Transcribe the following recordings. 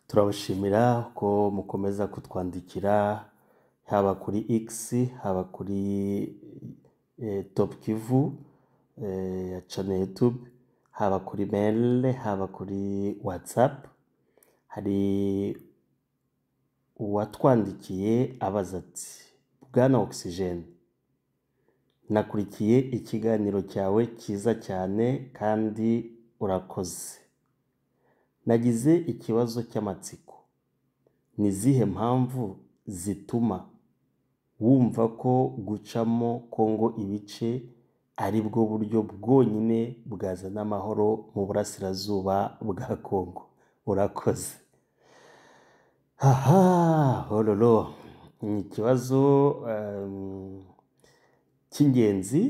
Turabashimira ko mukomeza kutwandikira haba kuri X, haba kuri Top Kivu ya channel YouTube, haba kuri mail, haba kuri WhatsApp. Hari uwatwandikiye abaza ati: "Bwana Oxygene, nakurikiye ikiganiro cyawe cyiza cyane kandi urakoze. Nagize ikibazo cy'amatsiko. Ni izihe mpamvu zituma wumva ko gucamo Kongo ibice ari bwo buryo bwonyine bwazana amahoro mu burasirazuba bwa Kongo? Urakoze." Aha, hororo, ni ikibazo cy'ingenzi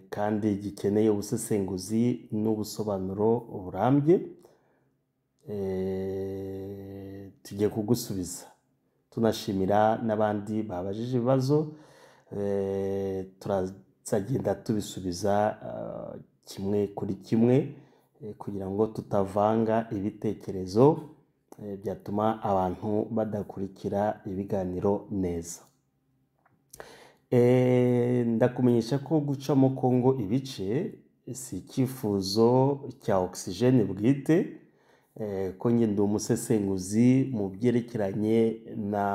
kandi gikeneye ubusesenguzi n'ubusobanuro burambye. Tugiye kugusubiza, tunashimira n'abandi babajije ibibazo. Turazagenda tubisubiza kimwe kuri kimwe kugira ngo tutavanga ibitekerezo byatuma abantu badakurikira ibiganiro neza. Ndakumenyesha ko gucamo Kongo ibice si icyifuzo cya Oxygene bwite, ko njye ndi umusesenguzi mu byerekeranye na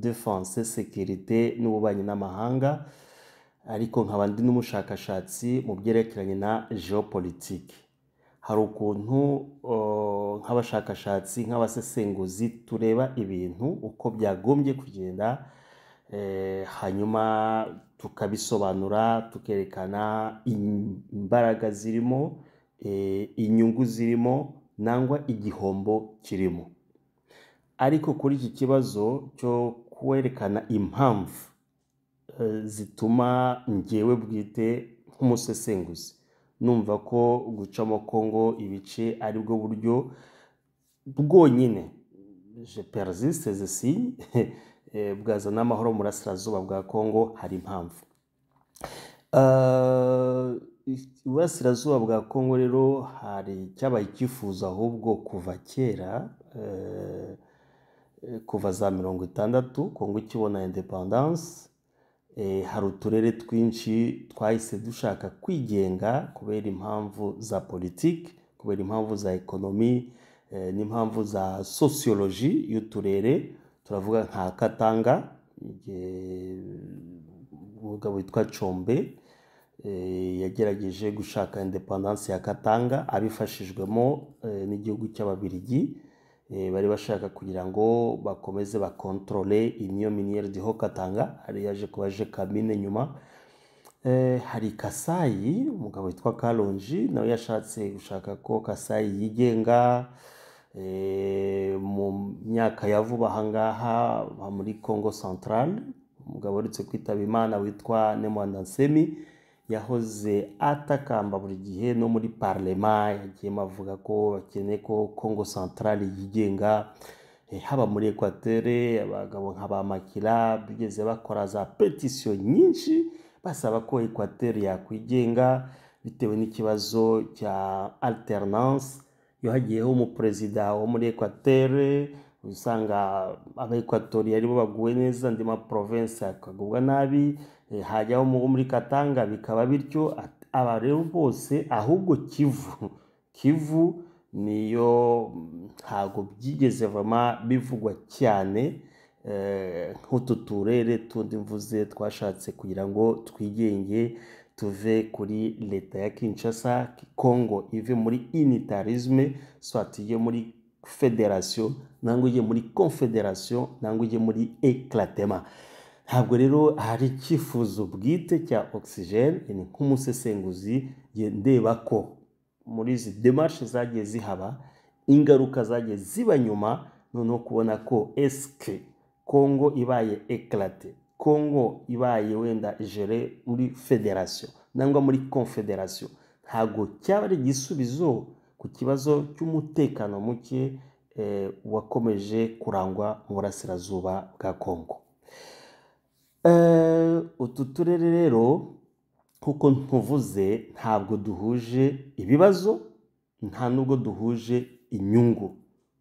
défense, sécurité n'ububanyi n'amahanga, ariko nkaba ndi n'umushakashatsi mu byerekeranye na géopolitique. Hari ukuntu nk'abashakashatsi, nk'abasesenguzi, tureba ibintu uko byagombye kugenda, hanyuma tukabisobanura, tukerekana imbaraga zirimo, inyungu zirimo nangwa igihombo kirimo. Ariko kuri iki kibazo cyo kwerekana impamvu zituma njyewe bwite nk'umusesenguzi numva ko gucamo Kongo ibice ari bwo buryo bwonyine, je persiste, je signe, bwazana amahoro mu burasirazuba bwa Kongo, hari impamvu. Iburasirazuba bwa Kongo rero hari icyabaye icyifuzo ahubwo kuva kera, kuva za 60 Kongo ikibona indépendance. Hari uturere twinshi twahise dushaka kwigenga kubera impamvu za politiki, kubera impamvu za économie n'impamvu za sociologie y'uturere. Turavuga nka Katanga, igihe umugabo witwa Tshombe yagerageje gushaka indépendance ya Katanga abifashijwemo n'igihugu cy'Ababirigi. Bari bashaka kugira ngo bakomeze bakontorole Union Minière du Haut-Katanga, hari yaje kuba Gécamines nyuma. Hari Kasayi, umugabo witwa Kalonji nawe yashatse gushaka ko Kasayi yigenga. Mu myaka ya vuba ahangaha muri Congo Central, umugabo uretse kwitaba Imana witwa Ne Muanda Nsemi yahoze atakamba buri gihe, no muri parlement yagiyemo avuga ko bakeneye ko Congo Central yigenga. Haba muri Equateur, abagabo nka ba Makila bigeze bakora za pétition nyinshi basaba ko Equateur yakwigenga bitewe n'ikibazo cya alternance. Iyo hagiyeho umuperezida wo muri Equateur, usanga aba aribo baguwe neza, andi ma province akagubwa nabi. Hajyaho muri Katanga bikaba bityo. Aba rero bose, ahubwo Kivu niyo ntabwo byigeze vraiment bivugwa cyane nk'utu turere tundi mvuze twashatse kugira ngo twigenge, tuve kuri leta ya Kinshasa, Congo ive muri unitarisme, soit ijye muri fédération nangwa ijye muri confédération nangwa ijye muri éclatement. Ntabwo rero hari icyifuzo bwite cya Oxygene. Ni nk'umusesenguzi ndeba ko muri izi démarches zagiye zihaba, ingaruka zagiye ziba nyuma, noneho kubona ko eske Congo ibaye éclaté, Congo ibaye wenda gérée muri fédération nangwa muri confédération, ntabwo cyaba ari igisubizo ku kibazo cy'umutekano muke wakomeje kurangwa mu burasirazuba bwa Congo. Utu turere rero, nk'uko ntuvuze, ntabwo duhuje ibibazo, nta nubwo duhuje inyungu.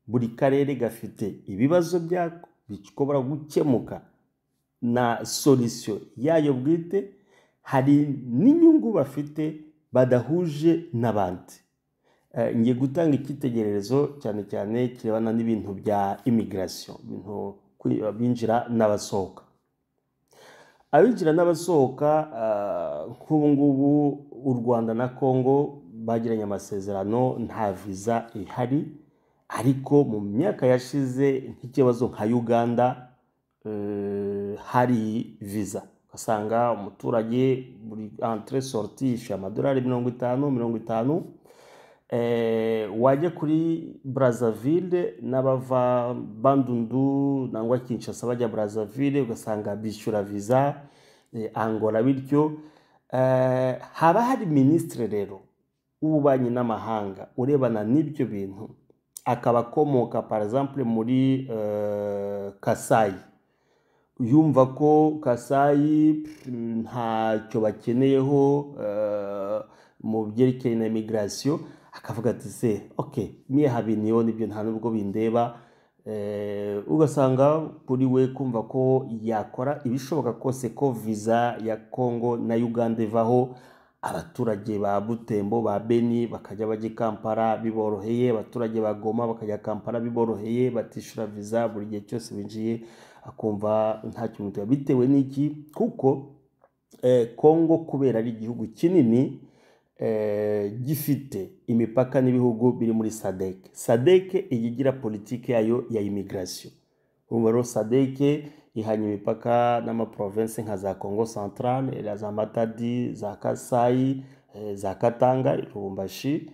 Buri karere gafite ibibazo byako bishobora gukemuka na solution yayo bwite. Hari n'inyungu bafite badahuje n'abandi. Ngiye gutanga icyitegererezo cyane cyane kirebana n'ibintu bya immigration, ibintu binjira n'abasohoka, abinjira n'abasohoka. Nk'ubu ngubu u Rwanda na Congo bagiranye amasezerano, nta visa ihari. Ariko mu myaka yashize, nk'ikibazo nka Uganda, hari visa, ugasanga umuturage buri entrée sortie yishyuye amadolari 50 50. Wajya kuri Brazzaville n'abava Bandundu nangwa Kinshasa bajya Brazzaville, ugasanga bishyura visa, Angola bityo. Haba hari minisitiri rero w'ububanyi n'amahanga urebana n'ibyo bintu, akaba akomoka par exemple muri Kasayi, yumva ko Kasayi ntacyo bakeneyeho mu byerekeye na immigration, akavuga ati: "Se ok, miye habiniyo nibyo, nta nubwo bindeba." Ugasanga kuri we kumva ko yakora ibishoboka kose ko visa ya Congo na Uganda ivaho, abaturage ba Butembo, ba Beni bakajya bajya i Kampala biboroheye, abaturage ba Goma bakajya Kampala biboroheye, batishyura visa buri gihe cyose binjiye, akumva nta kintu. Bitewe n'iki? Kuko Congo, kubera ari igihugu kinini, gifite imipaka n'ibihugu biri muri SADC. SADC ijya igira politiki yayo ya immigration. Urumva rero, SADC ihanye imipaka n'amaprovinsi nka za Congo Central, za Matadi, za Kasayi, za Katanga, Lubumbashi,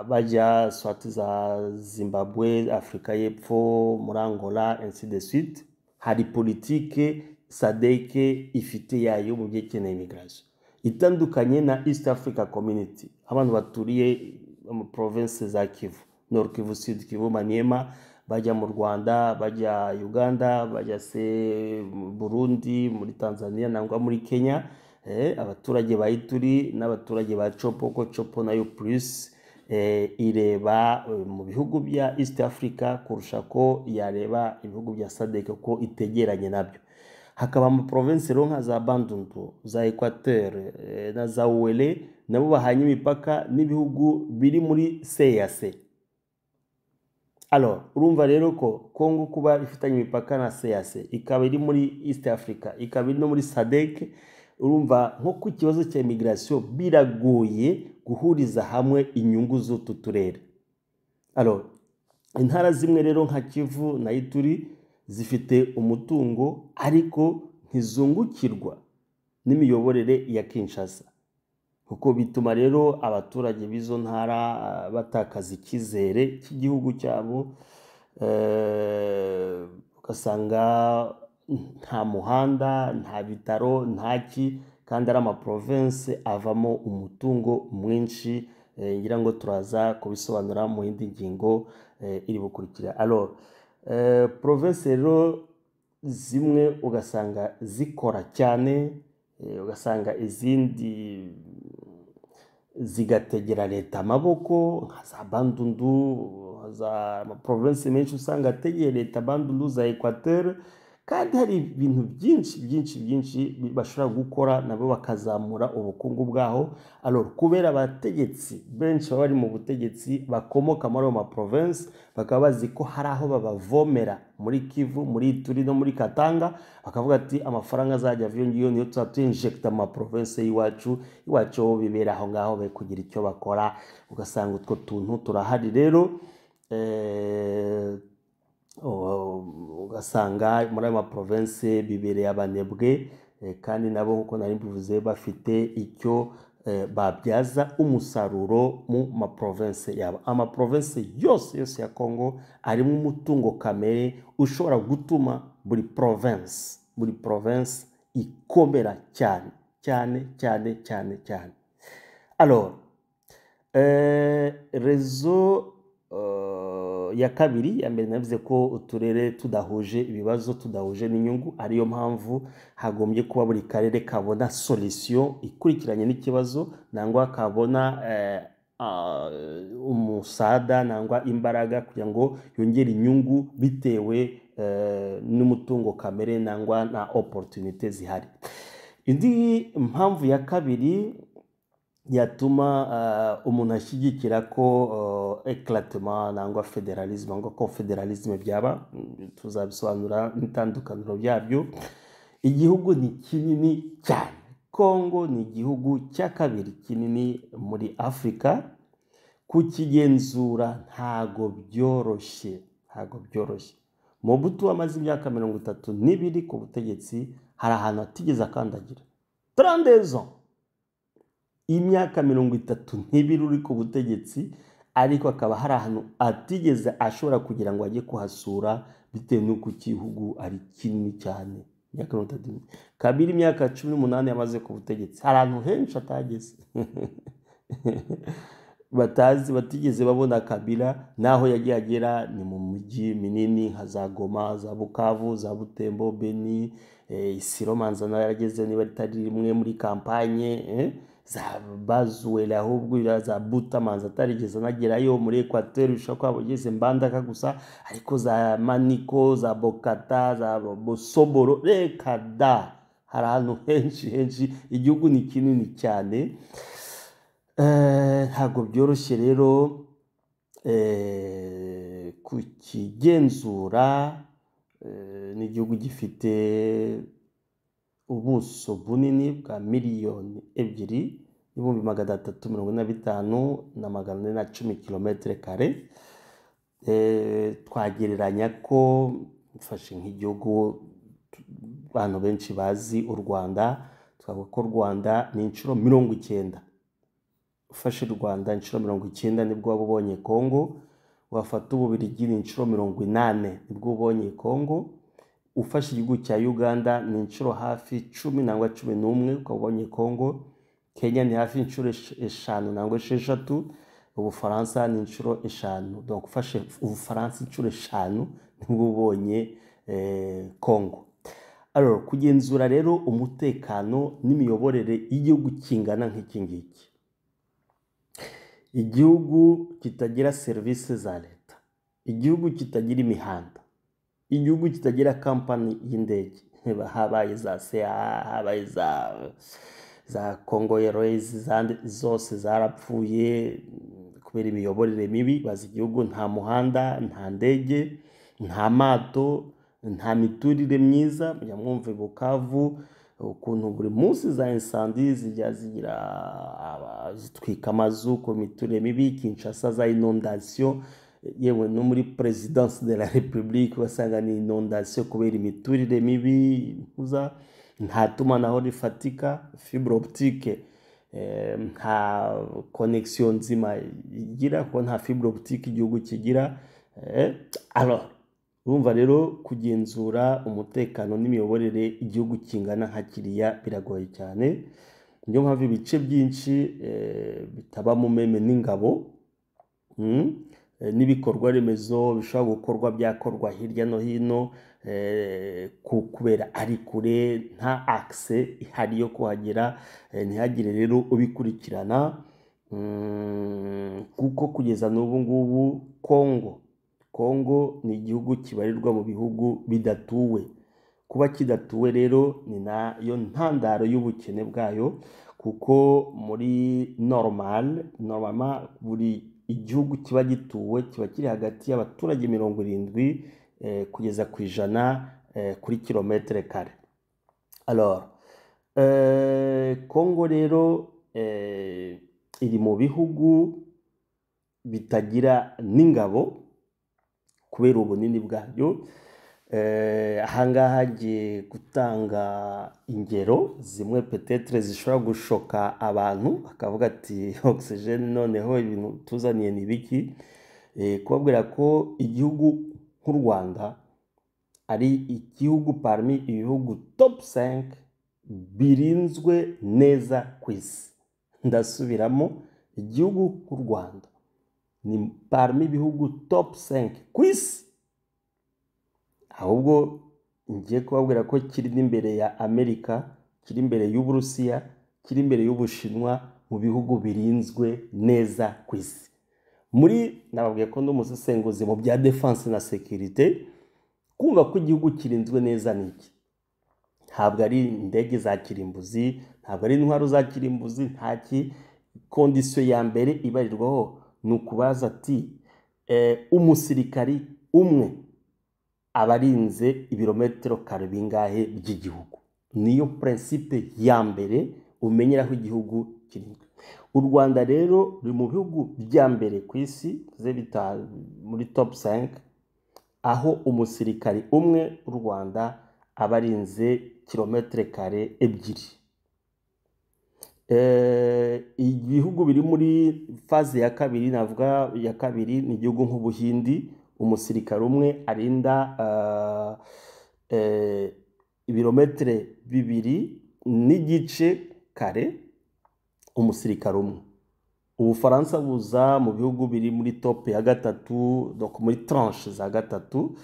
bajya soit za Zimbabwe, Afurika y'Epfo, muri Angola, ainsi de suite. Hari politike SADC ifite yayo mu byerekeye na immigration, itandukanye na East Africa Community. Abantu baturiye mu province za Kivu, Nord Kivu, Sud Kivu, Maniema, bajya mu Rwanda, bajya Uganda, bajya se mu Burundi, muri Tanzania nangwa muri Kenya. Abaturage ba Ituri n'abaturage ba Tshopo, ko Tshopo nayo plus ireba mu bihugu bya East Africa kurusha ko yareba ibihugu bya SADC, ko itegeranye nabyo. Hakaba ama province rero nka za Bandundu, za Equateur na za Uele, nabo bahanye imipaka n'ibihugu biri muri CAC. Alors urumva rero ko Congo kuba ifitanye imipaka na CAC, ikaba iri muri East Africa, ikaba iri no muri SADC, urumva nko ku kibazo cya immigration biragoye guhuriza hamwe inyungu z'utu turere. Alors intara zimwe rero nka Kivu na Ituri zifite umutungo, ariko ntizungukirwa n'imiyoborere ya Kinshasa, kuko bituma rero abaturage b'izo ntara batakaza icyizere cy'igihugu cyabo. Ugasanga nta muhanda, nta bitaro, nta ki, kandi ari amaprovinsi avamo umutungo mwinshi. Ngira ngo turaza kubisobanura mu yindi ngingo iri bukurikira. Alors province rero zimwe ugasanga zikora cyane, ugasanga izindi zigategera leta amaboko, nka za Bandundu, za province menshi usanga ategeye leta, Bandundu, za Equateur, kandi hari ibintu byinshi byinshi byinshi bashobora gukora nabo bakazamura ubukungu bwaho. Alors kubera abategetsi benshi baba bari mu butegetsi bakomoka muri ayo ma province, bakaba bazi ko hari aho babavomera muri Kivu, muri Ituri no muri Katanga, bakavuga ati: "Amafaranga azajya ava iyo ngiyo niyo tuzaba tuyinjecta mu ma province y'iwacu." Iwacu ho bibera aho ngaho, be kugira icyo bakora. Ugasanga utwo tuntu turahari rero. Ugasanga muri ayo maprovinsi bibereye abanebwe, kandi nabo, nk'uko nari mbivuze, bafite icyo babyaza umusaruro mu maprovinsi yabo. Amaprovinsi yose yose ya Congo arimo umutungo kamere ushobora gutuma buri province ikomera cyane cyane cyane cyane cyane. Alors raison ya kabiri, ya mbere navuze ko uturere tudahuje ibibazo, tudahuje n'inyungu, ariyo mpamvu hagombye kuba buri karere kabona solution ikurikiranye n'ikibazo nangwa kabona. umusada nangwa imbaraga kugira ngo yongere inyungu bitewe n'umutungo kamere nangwa na opportunité zihari. Indi mpamvu ya kabiri yatuma umuntu ashyigikira ko éclatement nangwa fédéralisme nangwa confédéralisme byaba, tuzabisobanura n'itandukaniro byabyo. Igihugu ni kinini cyane. Kongo ni igihugu cya kabiri kinini muri Afurika. Kukigenzura ntago byoroshye, ntago byoroshye. Mobutu amaze imyaka 32 ku butegetsi, hari ahantu atigeze akandagira. 32 ans, imyaka 32 uri ku butegetsi, ariko akaba hari ahantu atigeze ashobora kugira ngo ajye kuhasura bitewe n'uko igihugu ari kinini cyane. Imyaka 32. Kabila imyaka 18 yamaze ku butegetsi, hari ahantu henshi atageze, batazi, batigeze babona Kabila. Naho yagiye agera ni mu mijyi minini nka za Goma, za Bukavu, za Butembo, Beni, Isiro manza yarageze niba ritari rimwe muri campagne, za Bas-Uele, ahubwo za Buta manza atarigeze anagerayo. Muri Equateur bishobora kuba ugeze Mbandaka gusa, ariko za Maniko, za Bokata, za Bosoboro, reka da. Hari ahantu henshi henshi, igihugu ni kinini cyane. Ntabwo byoroshye rero kukigenzura. Ni igihugu gifite ubuso bunini bwa 2,345,410 kilomètres carrés. Twagereranya ko mfashe nk'igihugu abantu benshi bazi, u Rwanda, twavuga ko u Rwanda ni inshuro 90. Ufashe u Rwanda inshuro 90 nibwo waba ubonye Kongo. Wafata Ububiligi ni inshuro 80 nibwo ubonye Kongo. Ufashe igihugu cya Uganda ni inshuro hafi 10 nangwa 11 ukaba ubonye Kongo. Kenya ni hafi inshuro 5 nangwa 6. Ubufaransa ni inshuro 5. Donc ufashe Ubufaransa inshuro 5 nibwo ubonye Kongo. Alors, kugenzura rero umutekano n'imiyoborere y'igihugu kingana nk'iki ngiki, igihugu kitagira serivisi za leta, igihugu kitagira imihanda, igihugu kitagira kampani y'indege, habaye za CAA, habaye za Congo Airways, zose zarapfuye kubera imiyoborere mibi. Bazi igihugu nta muhanda, nta ndege, nta mato, nta miturire myiza. Mujya mwumva i Bukavu ukuntu buri munsi za incendie zijya zigira zitwika amazu ku miturire mibi. Kinshasa za inondation, yewe no muri présidence de la République basanga ni inondation kubera imiturire mibi. Ntuza nta tumanaho rifatika, fibre optique, nta connexion nzima igira kuko nta fibre optique igihugu kigira. Alors urumva rero kugenzura umutekano n'imiyoborere igihugu kingana nka kiriya biragoye cyane. Niyo mpamvu ibice byinshi bitabamo même n'ingabo, n'ibikorwa remezo bishobora gukorwa byakorwa hirya no hino, kubera ari kure, nta accès ihari yo kuhagera, ntihagire rero ubikurikirana, kuko kugeza n'ubu ngubu Kongo ni igihugu kibarirwa mu bihugu bidatuwe. Kuba kidatuwe rero ni nayo ntandaro y'ubukene bwayo, kuko muri normalement buri igihugu kiba gituwe kiba kiri hagati y'abaturage 70 kugeza ku 100 kuri kilomètre carré. Alors Kongo rero iri mu bihugu bitagira n'ingabo kubera ubunini bwabyo. Ahangaha ngiye gutanga ingero zimwe peut-être zishobora gushoka abantu bakavuga ati: "Oxygene, noneho ibintu tuzaniye ni biki?" Kubabwira ko igihugu nk'u Rwanda ari igihugu parmi ibihugu top 5 birinzwe neza ku isi. Ndasubiramo, igihugu nk'u Rwanda ni parmi ibihugu top 5 ku isi. Ahubwo ngiye kubabwira ko kiri n'imbere ya Amerika, kiri imbere y'Uburusiya, kiri imbere y'Ubushinwa. mu bihugu birinzwe neza ku isi. Muri nababwiye ko ndi umusesenguzi mu bya défense na sécurité. Kumva ko igihugu kirinzwe neza ni iki? Ntabwo ari indege za kirimbuzi, ntabwo ari intwaro za kirimbuzi, ntaki. Condition ya mbere ibarirwaho ni ukubaza ati umusirikari umwe aba arinze ibirometero kare bingahe by'igihugu? Niyo principe ya mbere umenyeraho igihugu kirinzwe. U Rwanda rero ruri mu bihugu bya mbere ku isi, ze bita muri top 5, aho umusirikari umwe w'u Rwanda aba arinze kilometero kare 2. Ibihugu biri muri phase ya kabiri, navuga ya kabiri, ni igihugu nk'Ubuhindi, umusirikare umwe arinda ibirometero 2.5 kare, umusirikare umwe. Ubufaransa buza mu bihugu biri muri top ya gatatu, donc muri tranche za gatatu,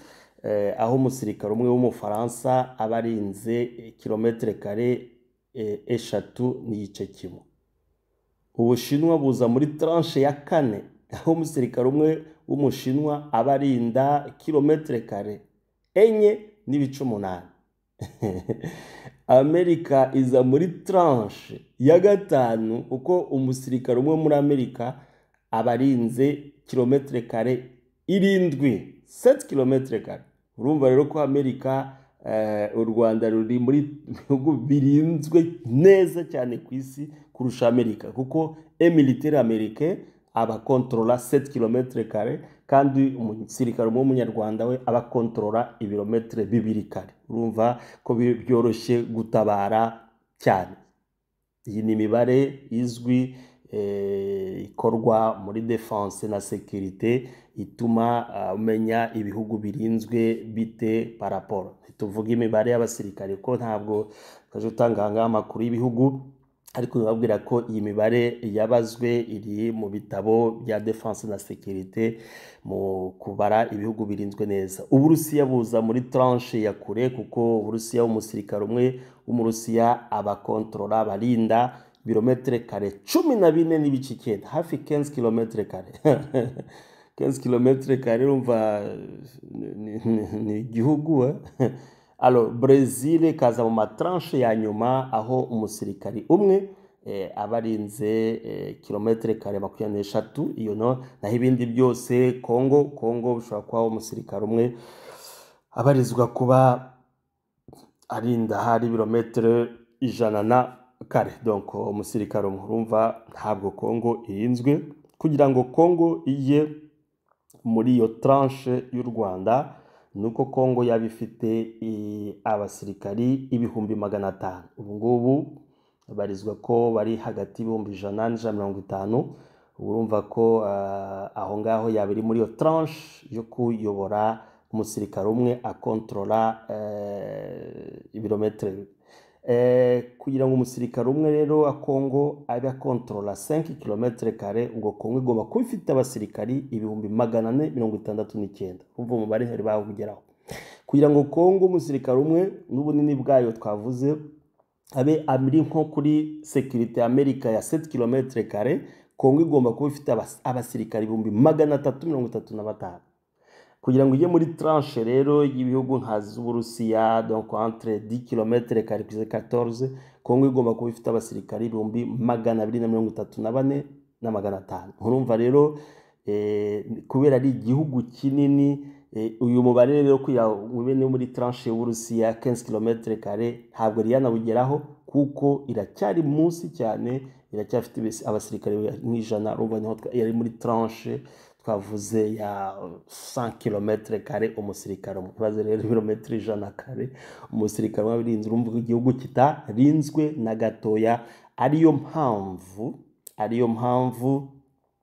aho umusirikare umwe w'Umufaransa aba arinze kilometero kare 3.5. Ubushinwa buza muri tranche ya kane, aho umusirikare umwe w'Umushinwa aba arinda kilometero kare 4.8. Amerika iza muri tranche ya gatanu, kuko umusirikare umwe muri Amerika aba arinze kilometero kare 7, 7 kilometero kare. Urumva rero ko Amerika, u Rwanda ruri muri bihugu birinzwe neza cyane ku isi kurusha Amerika, kuko un militaire américain aba controla 7 km kare, kandi umusirikare umwe w'Umunyarwanda we aba controla ibirometero 2 kare. Urumva ko byoroshye gutabara cyane. Iyi ni imibare izwi ikorwa muri défense na sécurité, ituma umenya ibihugu birinzwe bite par rapport. Tuvuga imibare y'abasirikare ko ntabwo twaje gutanga aha ngaha amakuru y'ibihugu, ariko babwira ko iyi mibare yabazwe iri mu bitabo bya défense na sécurité mu kubara ibihugu birinzwe neza. Uburusiya buza muri tranche ya kure, kuko Uburusiya, umusirikare umwe w'Umurusiya aba controla, barinda ibirometero kare 14.9, hafi 15 kilometero kare. 15 kilometero kare, urumva ni igihugu. Alors Brazil ikaza mu ma tranche ya nyuma, aho umusirikari umwe aba arinze kilometero kare 23. Iyo no naho ibindi byose, Congo bishobora kuba umusirikare umwe abarizwa kuba arinda hari ibirometero 100 na kare, donc umusirikare umwe. Urumva ntabwo Congo irinzwe. Kugira ngo Congo ijye muri iyo tranche y'u Rwanda, nuko Congo yaba ifite abasirikari 500,000. Ubu ngubu barizwa ko bari hagati y'ibihumbi 100 n'150. Urumva ko aho ngaho yaba iri muri iyo tranche yo kuyobora umusirikare umwe a controla ibirometero. Kugira ngo umusirikare umwe rero wa Congo abe a controla 5 km kare, ubwo Congo igomba kuba ifite abasirikari 469,000. Umva umubare ntari bawugeraho. Kugira ngo Congo umusirikare umwe n'ubunini bwayo twavuze abe ari nko kuri sécurité Amerika ya 7 km kare, Congo igomba kuba ifite abasirikare 335,000. Kugira ngo ujye muri tranche rero y'ibihugu nka z'Uburusiya, donc entre 10 km kare kugeza 14, Congo igomba kuba ifite abasirikare 234,500. Urumva rero kubera ari igihugu kinini, uyu mubare rero kugira ngo ube no muri tranche y'Uburusiya 15 km kare, ntabwo yari yanawugeraho kuko iracyari munsi cyane, iracyafite abasirikare nk'ijana. Urumva niho yari muri tranche twavuze ya 100 km kare umusirikare umwe. Ibaze rero ibirometero 100 kare umusirikare umwe abirinze. Urumva igihugu kitarinzwe na gatoya. Ariyo mpamvu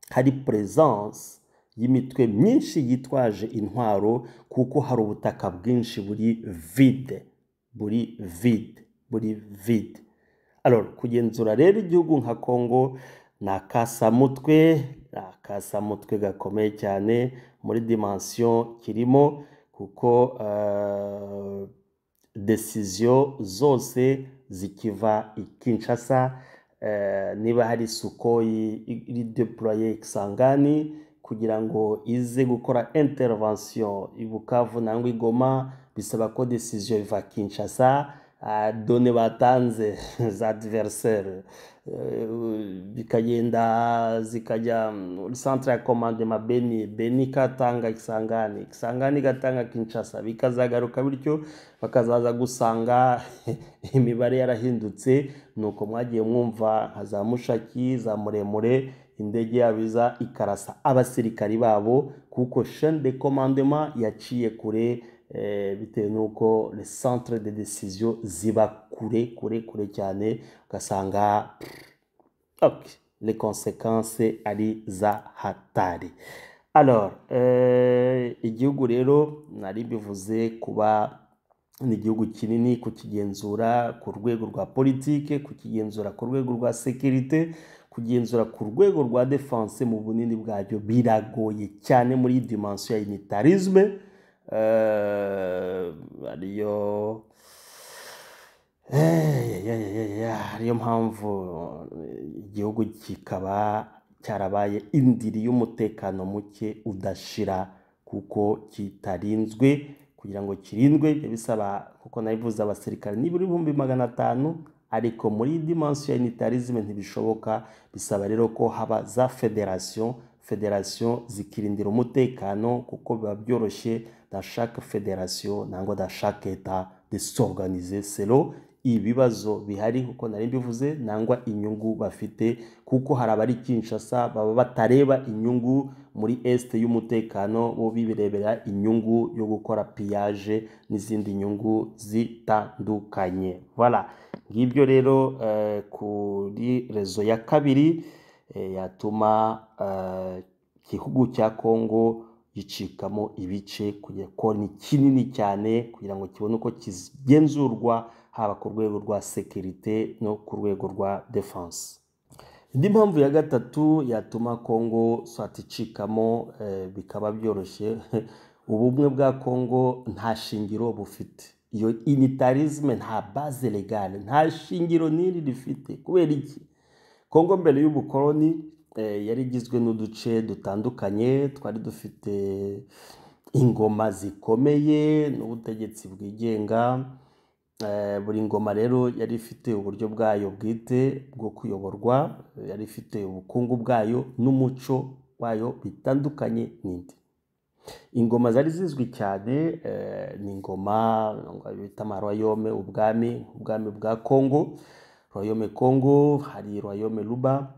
hari présence y'imitwe myinshi yitwaje intwaro, kuko hari ubutaka bwinshi buri vide, buri vide, buri vide. Alors kugenzura rero igihugu nka Congo ni akasamutwe, ni akasamutwe gakomeye cyane muri dimension kirimo, kuko décision zose zikiva i Kinshasa. Niba hari Sukhoi iri déployé Kisangani kugira ngo ize gukora intervention i Bukavu nangwa i Goma, bisaba ko décision iva Kinshasa, données batanze za adversaire bikagenda zikajya muri centre ya commandement Beni, Beni ikatanga Kisangani, Kisangani igatanga Kinshasa, bikazagaruka bityo, bakazaza gusanga imibare yarahindutse. Nuko mwagiye mwumva nka za Mushaki, za Muremure, indege yabo iza ikarasa abasirikari babo kuko chaîne de commandement yaciye kure, bitewe n'uko le centre de décision ziba kure kure kure cyane, ugasanga ok, les conséquences ari za hatari. Alors igihugu rero nari bivuze kuba ni igihugu kinini, kukigenzura ku rwego rwa politike, kukigenzura ku rwego rwa sécurité, kugenzura ku rwego rwa défense, mu bunini bwacyo biragoye cyane muri dimension ya unitarisme, ariyo mpamvu igihugu kikaba cyarabaye indiri y'umutekano muke udashira, kuko kitarinzwe. Kugira ngo kirindwe bisaba, kuko nabivuze, abasirikare nibura 500,000, ariko muri dimension ya unitarisme ntibishoboka. Bisaba rero ko haba za fédération, fédération zikirindira umutekano, kuko biba byoroshye dans chaque fédération nangwa dans chaque état de s'organiser selon ibibazo bihari, kuko nari mbivuze, nangwa inyungu bafite, kuko hari abari Kinshasa baba batareba inyungu muri est y'umutekano, bo birebera inyungu yo gukora pillage n'izindi nyungu zitandukanye. Voilà, ngibyo rero kuri raison ya kabiri yatuma igihugu cya Kongo gicikamo ibice, kugira ko ni kinini cyane kugira ngo kibone uko kigenzurwa, haba ku rwego rwa sécurité no ku rwego rwa défense. Indi mpamvu ya gatatu yatuma Kongo soit icikamo bikaba byoroshye: ubumwe bwa Kongo nta shingiro bufite. Iyo unitarisme nta base légale, nta shingiro n'iri rifite. Kubera iki? Kongo mbere y'ubukoloni yari igizwe n'uduce dutandukanye twari dufite ingoma zikomeye n'ubutegetsi bwigenga. Buri ngoma rero yari ifite uburyo bwayo bwite bwo kuyoborwa, yari ifite ubukungu bwayo n'umuco wayo bitandukanye n'indi. Ingoma zari zizwi cyane ni ingoma bita amaroyaume, ubwami bwa Kongo, royaume Kongo, hari royaume Luba,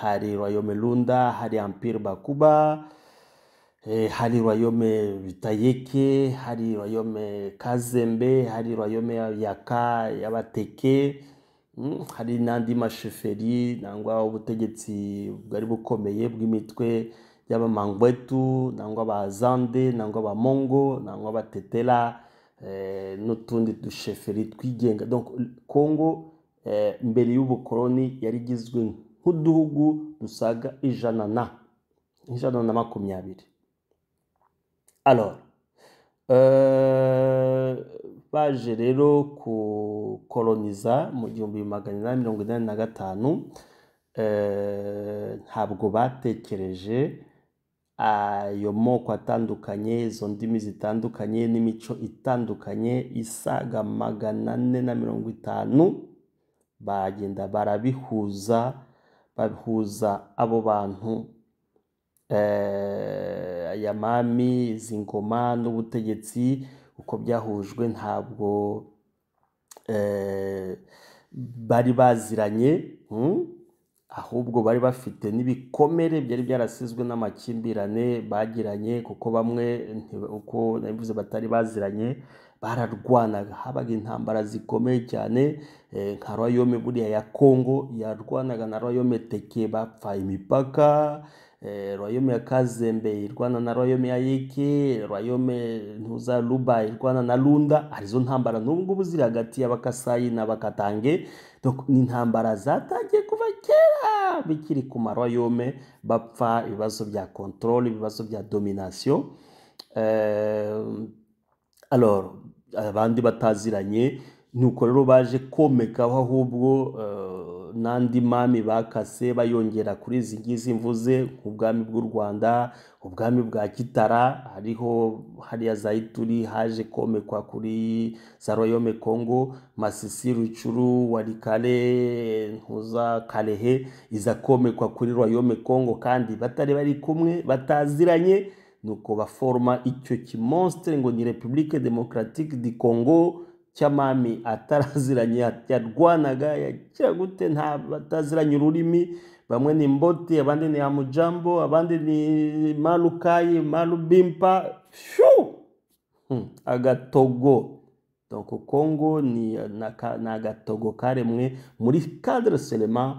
hari royaume Lunda, hari empire Bakuba, hari royaume Bitayeke, hari royaume Kazembe, hari royaume Yaka y'Abateke, hari n'andi machefferies nangwa ubutegetsi bwari bukomeye bw'imitwe y'Abamangwetu nangwa Abazande nangwa Abamongo nangwa Abatetela, n'utundi duchefferies twigenga. Donc Kongo mbere y'ubukoloni yari igizwe nk'uduhugu dusaga 120. Alors baje rero kukoloniza mu 1885, ntabwo batekereje ayo moko atandukanye, izo ndimi zitandukanye n'imico itandukanye isaga 450. Bagenda barabihuza, bahuza abo bantu, aya mami, izi ngoma n'ubutegetsi. Uko byahujwe, ntabwo bari baziranye, Ahubwo bari bafite n'ibikomere byari byarasizwe n'amakimbirane bagiranye, kuko bamwe uko nabivuze batari baziranye, bararwanaga, habaga intambara zikomeye cyane, nka royaume buriya ya Kongo yarwanaga na royaume Teke, bapfa imipaka, royaume ya Kazembe irwana na royaume ya Yeke, royaume ntuza Luba irwana na Lunda. Arizo ntambara n'ubu ngubu ziri hagati y'Abakasayi n'Abakatange. Donc ni intambara zatangiye kuva kera bikiri ku maroyaume, bapfa ibibazo bya contrôle, ibibazo bya domination. Alors abandi bataziranye, nuko rero baje komekaho ahubwo N'andi mami bakase bayongera kuri izi ngizi mvuze, nk'ubwami bw'u Rwanda, ubwami bwa Kitara, hariho hariya za Ituri haje komekwa kuri za Royaume Congo, Masisi, Rucuru, Walikale, Ntuza, Kalehe iza komekwa kuri Royaume Congo kandi batari bari kumwe, bataziranye. Nuko baforma icyo kimonstre ngo ni République Démocratique du Congo cy'amami ataraziranye, yarwanaga yagira gute, nta bataziranye ururimi. Bamwe ni Mbote, abandi ni Amujambo, abandi ni Malukayi, Malubimpa, shu agatogo. Donc Congo ni agatogo karemwe muri cadre seulement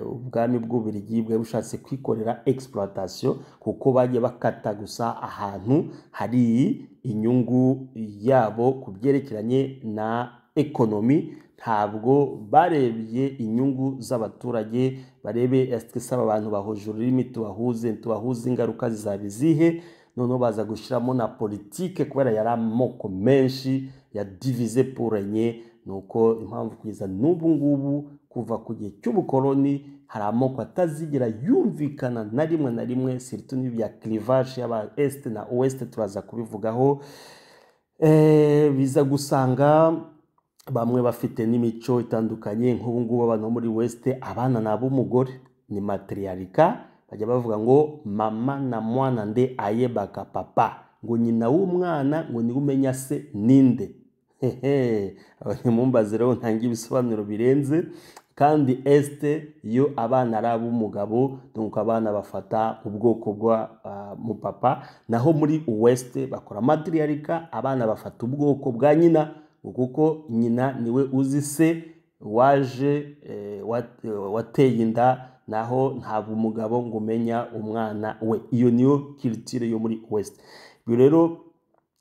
ubwami bw'Ububirigi bwari bushatse kwikorera exploitation, kuko bagiye bakata gusa ahantu hari inyungu yabo ku byerekeranye na économie. Ntabwo barebye inyungu z'abaturage, barebe est-ce aba bantu bahuje ururimi tubahuze, tubahuze ingaruka zizaba izihe? Noneho baza gushyiramo na politike kubera yari amoko menshi ya diviser pour régner. Nuko impamvu kugeza n'ubu ngubu, kuva ku gihe cy'ubukoloni, hari amoko atazigera yumvikana na rimwe na rimwe, surtout n'ibya clivage y'aba Est na Ouest, turaza kubivugaho. Biza gusanga bamwe bafite n'imico itandukanye. Nk'ubu ngubu abantu bo muri Ouest, abana ni ab'umugore, ni matriarcat. Bajya bavuga ngo mama na mwana nde ayebaka papa, ngo nyina w'umwana ngo niwe umenya se ninde. Hehe, ntimumbaze rero ntange ibisobanuro birenze. Kandi Est iyo abana ari ab'umugabo, donc abana bafata ubwoko bwa mupapa, naho muri Ouest bakora matriarcat, abana bafata ubwoko bwa nyina, ngo kuko nyina niwe uzi se waje wateye inda, naho ntabwo umugabo ngo umenya umwana we. Iyo niyo culture yo muri Ouest. Ibi rero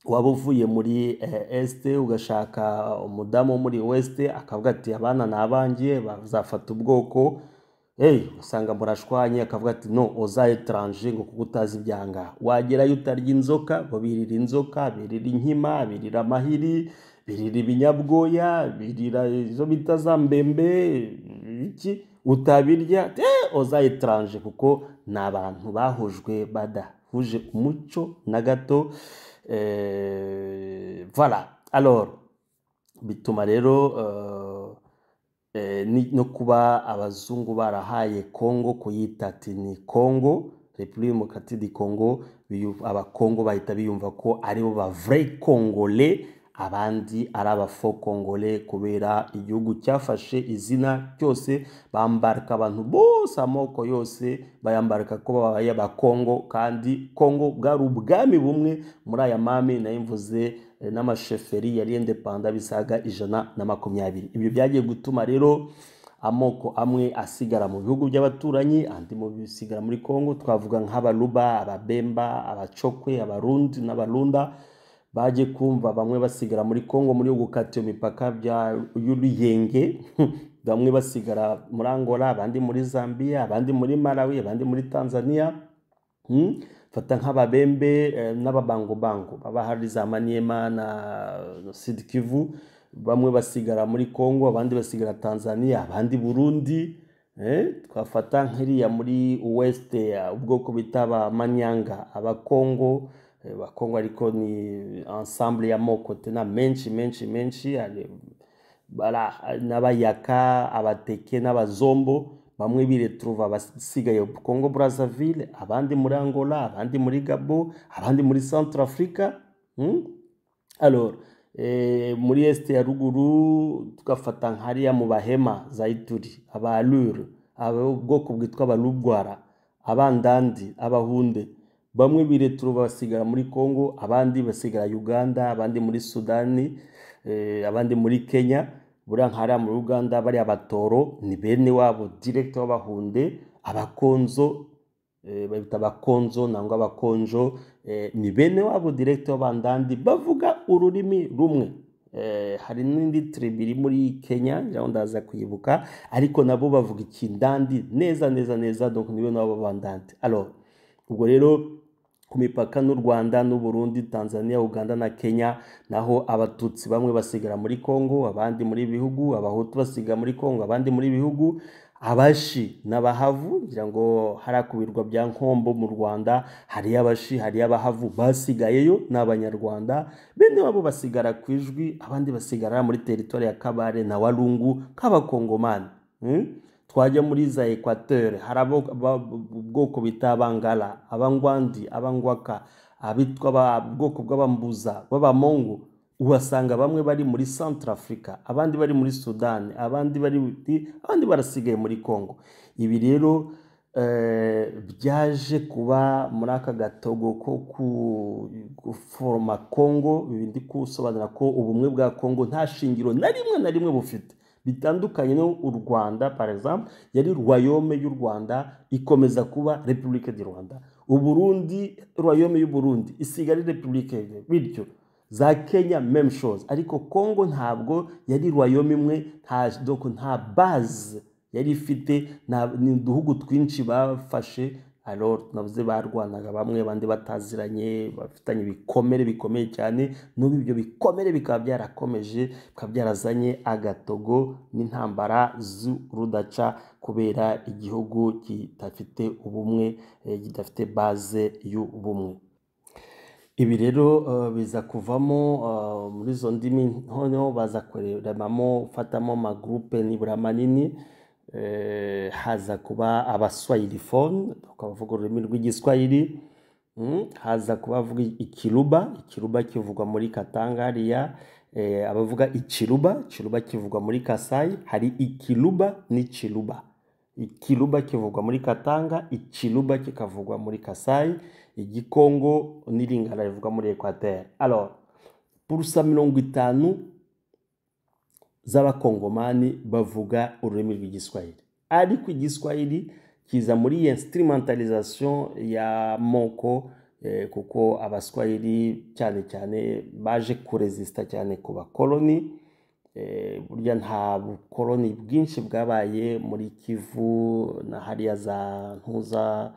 waba uvuye muri Est ugashaka umudamu wo muri Ouest, akavuga ati abana ni abanjye, bazafata ubwoko. Hey, usanga murashwanye, akavuga ati no, oza étranger, ngo kuko utazi ibyanga. Wagerayo utarya inzoka, ngo birira inzoka, birira inkima, birira amahiri, birira ibinyabwoya, birira izo bita za mbembe, iki utabirya, oza étranger, kuko ni abantu bahujwe badahuje umuco na gato. Voilà, alors bituma rero no kuba abazungu barahaye Congo kuyita ati ni Congo, République Démocratique du Congo, abakongo bahita biyumva ko aribo ba vrai Congolais, abandi ari aba faux Congolais, kubera igihugu cyafashe izina cyose, bambarika abantu bose, amoko yose bayambarika ko babaye abakongo, kandi Kongo bwari ubwami bumwe muri aya mami nayo mvuze, n'amachefferies yari indépendant bisaga 120. Ibyo byagiye gutuma rero amoko amwe asigara mu bihugu by'abaturanyi, andi mu bisigara muri Kongo. Twavuga nk'Abaluba, Ababemba, Abacokwe, Abarundi n'Abalunda, baje kumva bamwe basigara muri Kongo muri gukata iyo mipaka bya y'uruyenge, bamwe basigara muri Angola, abandi muri Zambia, abandi muri Malawi, abandi muri Tanzania. Fata nk'Ababembe n'Ababangobango baba hari za Maniema na Sud Kivu, bamwe basigara muri Kongo, abandi basigara Tanzania, abandi Burundi. Twafata nk'iriya muri Ouest, ubwoko bita Abamanyanga, Abakongo, Abakongo ariko ni ensemble y'amoko tena menshi menshi menshi, n'Abayaka, Abateke n'Abazombo, bamwe biretrouva basigaye Congo Brazzaville, abandi muri Angola, abandi muri Gabon, abandi muri Centrafrica. Alors muri Est ya ruguru tugafata nk'hariya mu Bahema za Ituri, Abalure, ubwoko bwitwa Abalugwara, Abandandi, Abahunde, bamwe biretrouva basigara muri Congo, abandi basigara Uganda, abandi muri Sudani, abandi muri Kenya. Buriya nk'hariya muri Uganda bariya Abatoro ni bene wabo direct w'Abahunde, Abakonzo, babita Abakonzo nangwa Abakonjo, ni bene wabo direct w'Abandandi, bavuga ururimi rumwe. Hari n'indi tribu iri muri Kenya ngira ngo ndaza kuyibuka, ariko nabo bavuga ikindandi neza neza neza, donc ni bene wabo b'Abandandi. Alors ubwo rero ku mipaka n'u Rwanda n'u Burundi, Tanzania, Uganda na Kenya, naho Abatutsi bamwe basigara muri Congo, abandi muri bihugu, Abahutu basiga muri Congo, abandi muri bihugu, Abashi n'Abahavu, ngira ngo hariya ku birwa bya Nkombo mu Rwanda hariyo Abashi, hariyo Abahavu basigayeyo n'Abanyarwanda, bene wabo basigara ku Ijwi, abandi basigara muri teritwari ya Kabare na Walungu nk'Abakongomani. Twajya muri za Equateur, hari ubwoko bita Abangala, Abangwandi, Abangwaka, abitwa ubwoko bw'Abambuza, b'Abamongo, ubasanga bamwe bari muri Centre Africa, abandi bari muri Sudan, abandi barasigaye muri Congo. Ibi rero byaje kuba muri aka gatogo ko guforoma Congo. Ibi ndi kusobanura ko ubumwe bwa Congo nta shingiro na rimwe na rimwe bufite, bitandukanye no u Rwanda. Par exemple, yari royaume y'u Rwanda ikomeza kuba République du Rwanda, Uburundi royaume y'u Burundi isigara République, bityo za Kenya même chose. Ariko Congo ntabwo yari royaume imwe, donc nta base yari ifite, ni uduhugu twinshi bafashe. Alors navuze barwanaga bamwe abandi bataziranye, bafitanye ibikomere bikomeye cyane, n'ubu ibyo bikomere bikaba byarakomeje, bikaba byarazanye agatogo n'intambara z'urudaca kubera igihugu kidafite ubumwe, kidafite base y'ubumwe. Ibi rero biza kuvamo muri izo ndimi, noneho baza kuremamo ufatamo amagroupe nibura manini. Haza kuba Abaswahilifone, tukavuga ururimi rw'Igiswahili, haza kuba abavuga Ikiruba, Ikiruba kivugwa muri Katanga hariya, abavuga Ikiruba, Ikiruba kivugwa muri Kasai. Hari Ikiruba n'Ikiruba, Ikiruba kivugwa muri Katanga, Ikiruba kikavugwa muri Kasai, Igikongo n'Ilingala rivugwa muri Equateur. Alors purusa 50 z'Abakongomani bavuga ururimi rw'Igiswahili, ariko Igiswahili kiza muri instrumentalisation ya moko, kuko Abaswahili cyane cyane baje kuresista cyane ku bakoloni. Burya nta bukoloni bwinshi bwabaye muri Kivu na hariya za Ntuza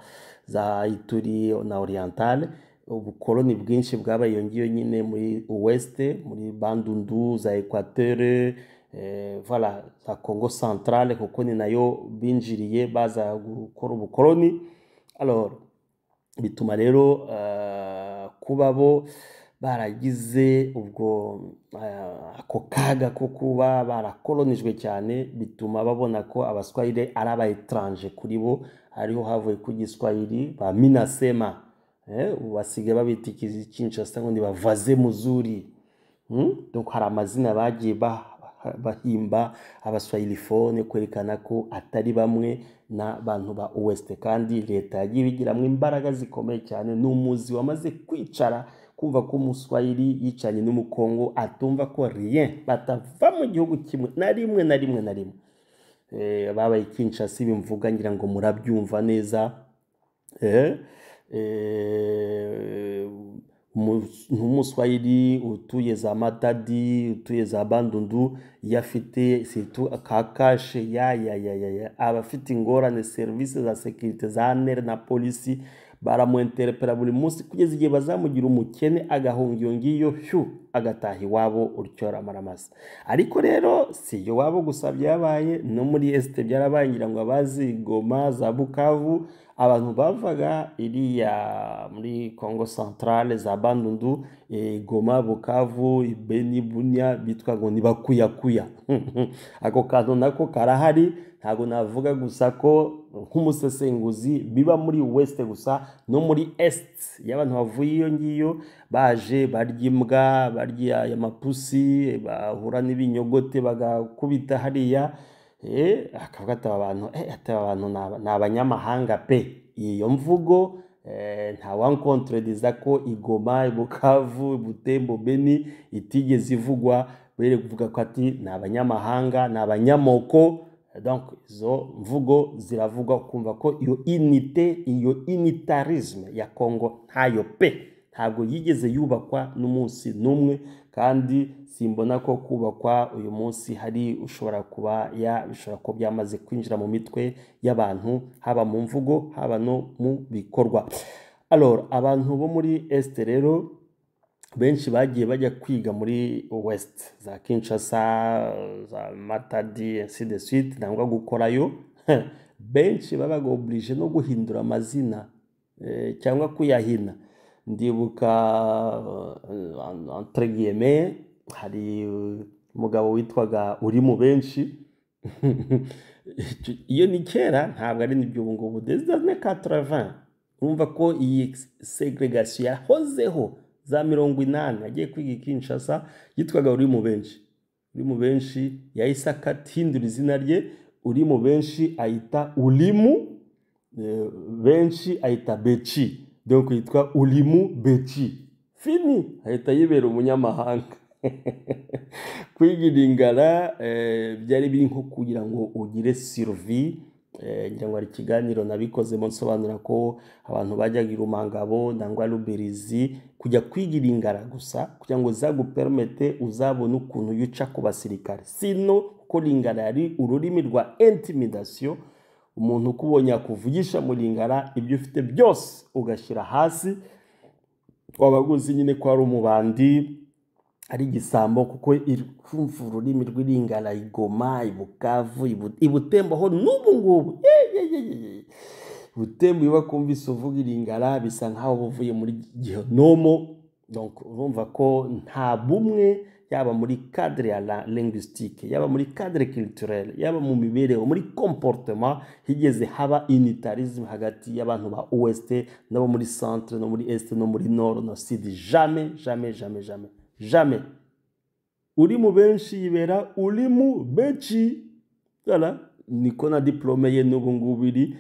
za Ituri na Orientale, ubukoloni bwinshi bwabaye iyo ngiyo nyine muri Ouest, muri Bandundu za Equateur, voilà, za Congo Centrale, kuko ni nayo binjiriye baza gukora ubukoloni. Alors bituma rero kuba bo baragize ubwo ako kaga ko kuba barakolonijwe cyane, bituma babona ko Abaswahili ari aba étranger kuri bo. Hariho havuye ku Giswahili ba minasema, basigaye babita Kinshasa ngo ni bavaze muzuri. Donc hari amazina bagiye bahimba Abaswahilifone kwerekana ko atari bamwe n'abantu ba Ouest, kandi leta yagiye ibigiramo imbaraga zikomeye cyane. N'umuzi wamaze kwicara kumva ko Umuswahili yicanye n'Umukongo atumva ko rien, batava mu gihugu kimwe na rimwe na rimwe na rimwe. Babaye Kinshasa ibimvuga ngira ngo murabyumva neza. Nk'Umuswahili utuye za Matadi, utuye za Bandundu, iyo afite surtout ka kashe ya ya ya ya, aba afite ingorane, service za sécurité za ANR na polisi baramuinterpela buri munsi kugeza igihe bazamugira umukene, agahunga iyo ngiyo hyu agataha iwabo utyo amaramasa. Ariko rero si iwabo gusa byabaye, no muri Est byarabaye, ngira ngo abazi Goma za Bukavu, abantu bavaga iriya muri Congo Centrale za Bandundu, Goma, Bukavu, Beni, Bunia, bitwa ngo ni bakuyakuya. Ako kantu nako karahari, ntago navuga gusa ko nk'umusesenguzi biba muri West gusa, no muri Est y'abantu bavuye iyo ngiyo baje barya imbwa, barya amapusi, bahura n'ibinyogote bagakubita hariya, akavuga ati abantu abantu ni abanyamahanga pe. Iyo mvugo nta wankontrediza ko Igoma, Bukavu, Butembo, Beni itigeze ivugwa, bere kuvuga ko ati ni abanyamahanga, ni abanyamoko. Donc izo mvugo ziravugwa, kumva ko iyo unité, iyo unitarisme ya Congo ntayo pe, ntabwo yigeze yubakwa n'umunsi n'umwe, kandi simbona ko kubakwa uyu munsi hari ushobora kuba ya bishobora ko byamaze kwinjira mu mitwe y'abantu, haba mu mvugo haba no mu bikorwa. Alors abantu bo muri Est rero benshi bagiye bajya kwiga muri Ouest, za Kinshasa, za Matadi, ainsi de suite, nangwa gukorayo. Benshi babaga obligé no guhindura amazina cyangwa kuyahina. Ndibuka, entre guillemets, hari umugabo witwaga uri mu benshi. Iyo ni kera, ntabwo ari n'ibyo ubu ngubu, des années 80. Urumva ko iyi ségrégation yahozeho za 80. Agiye kwiga i Kinshasa, yitwaga uri mu benshi. Uri mu benshi yahise akatihindura izina rye, uri mu benshi ayita Ulimu benshi, ayita Beci, donc yitwa Ulimu Beci. Fini, ahita yibera umunyamahanga. Kwiga Ilingala byari biri nko kugira ngo ugire survie. Ngira ngo hari ikiganiro nabikozemo nsobanura ko abantu bajyaga i Rumangabo nangwa Ruberizi kujya kwiga Ilingala gusa kugira ngo zagupermete uzabone ukuntu yuca ku basirikare, sino kuko Lingala yari ururimi rwa intimidation. Umuntu ukubonye akuvugisha mu Lingala, ibyo ufite byose ugashyira hasi, wabaga uzi nyine ko ari umubandi, ari igisambo, kuko kumva ururimi rw'Ilingala i Goma, i Bukavu, i Butembo ho n'ubu ngubu. Ye, ye, ye, ye, ye. Butembo iyo bakumvise uvuga Ilingala bisa nkaho buvuye muri gihenomo. Donc urumva ko nta bumwe, yaba muri cadre ya linguistique, yaba muri cadre culturel, yaba mu mibereho, muri comportement, higeze haba unitarisme hagati y'abantu ba Ouest n'abo muri Centre, no muri Est, no muri Nord, no Sud. Jamais, jamais, jamais, jamais, jamais. Uri mu benshi yibera uri mu benshi. Voilà, niko na diplôme ye n'ubu ngubu iri.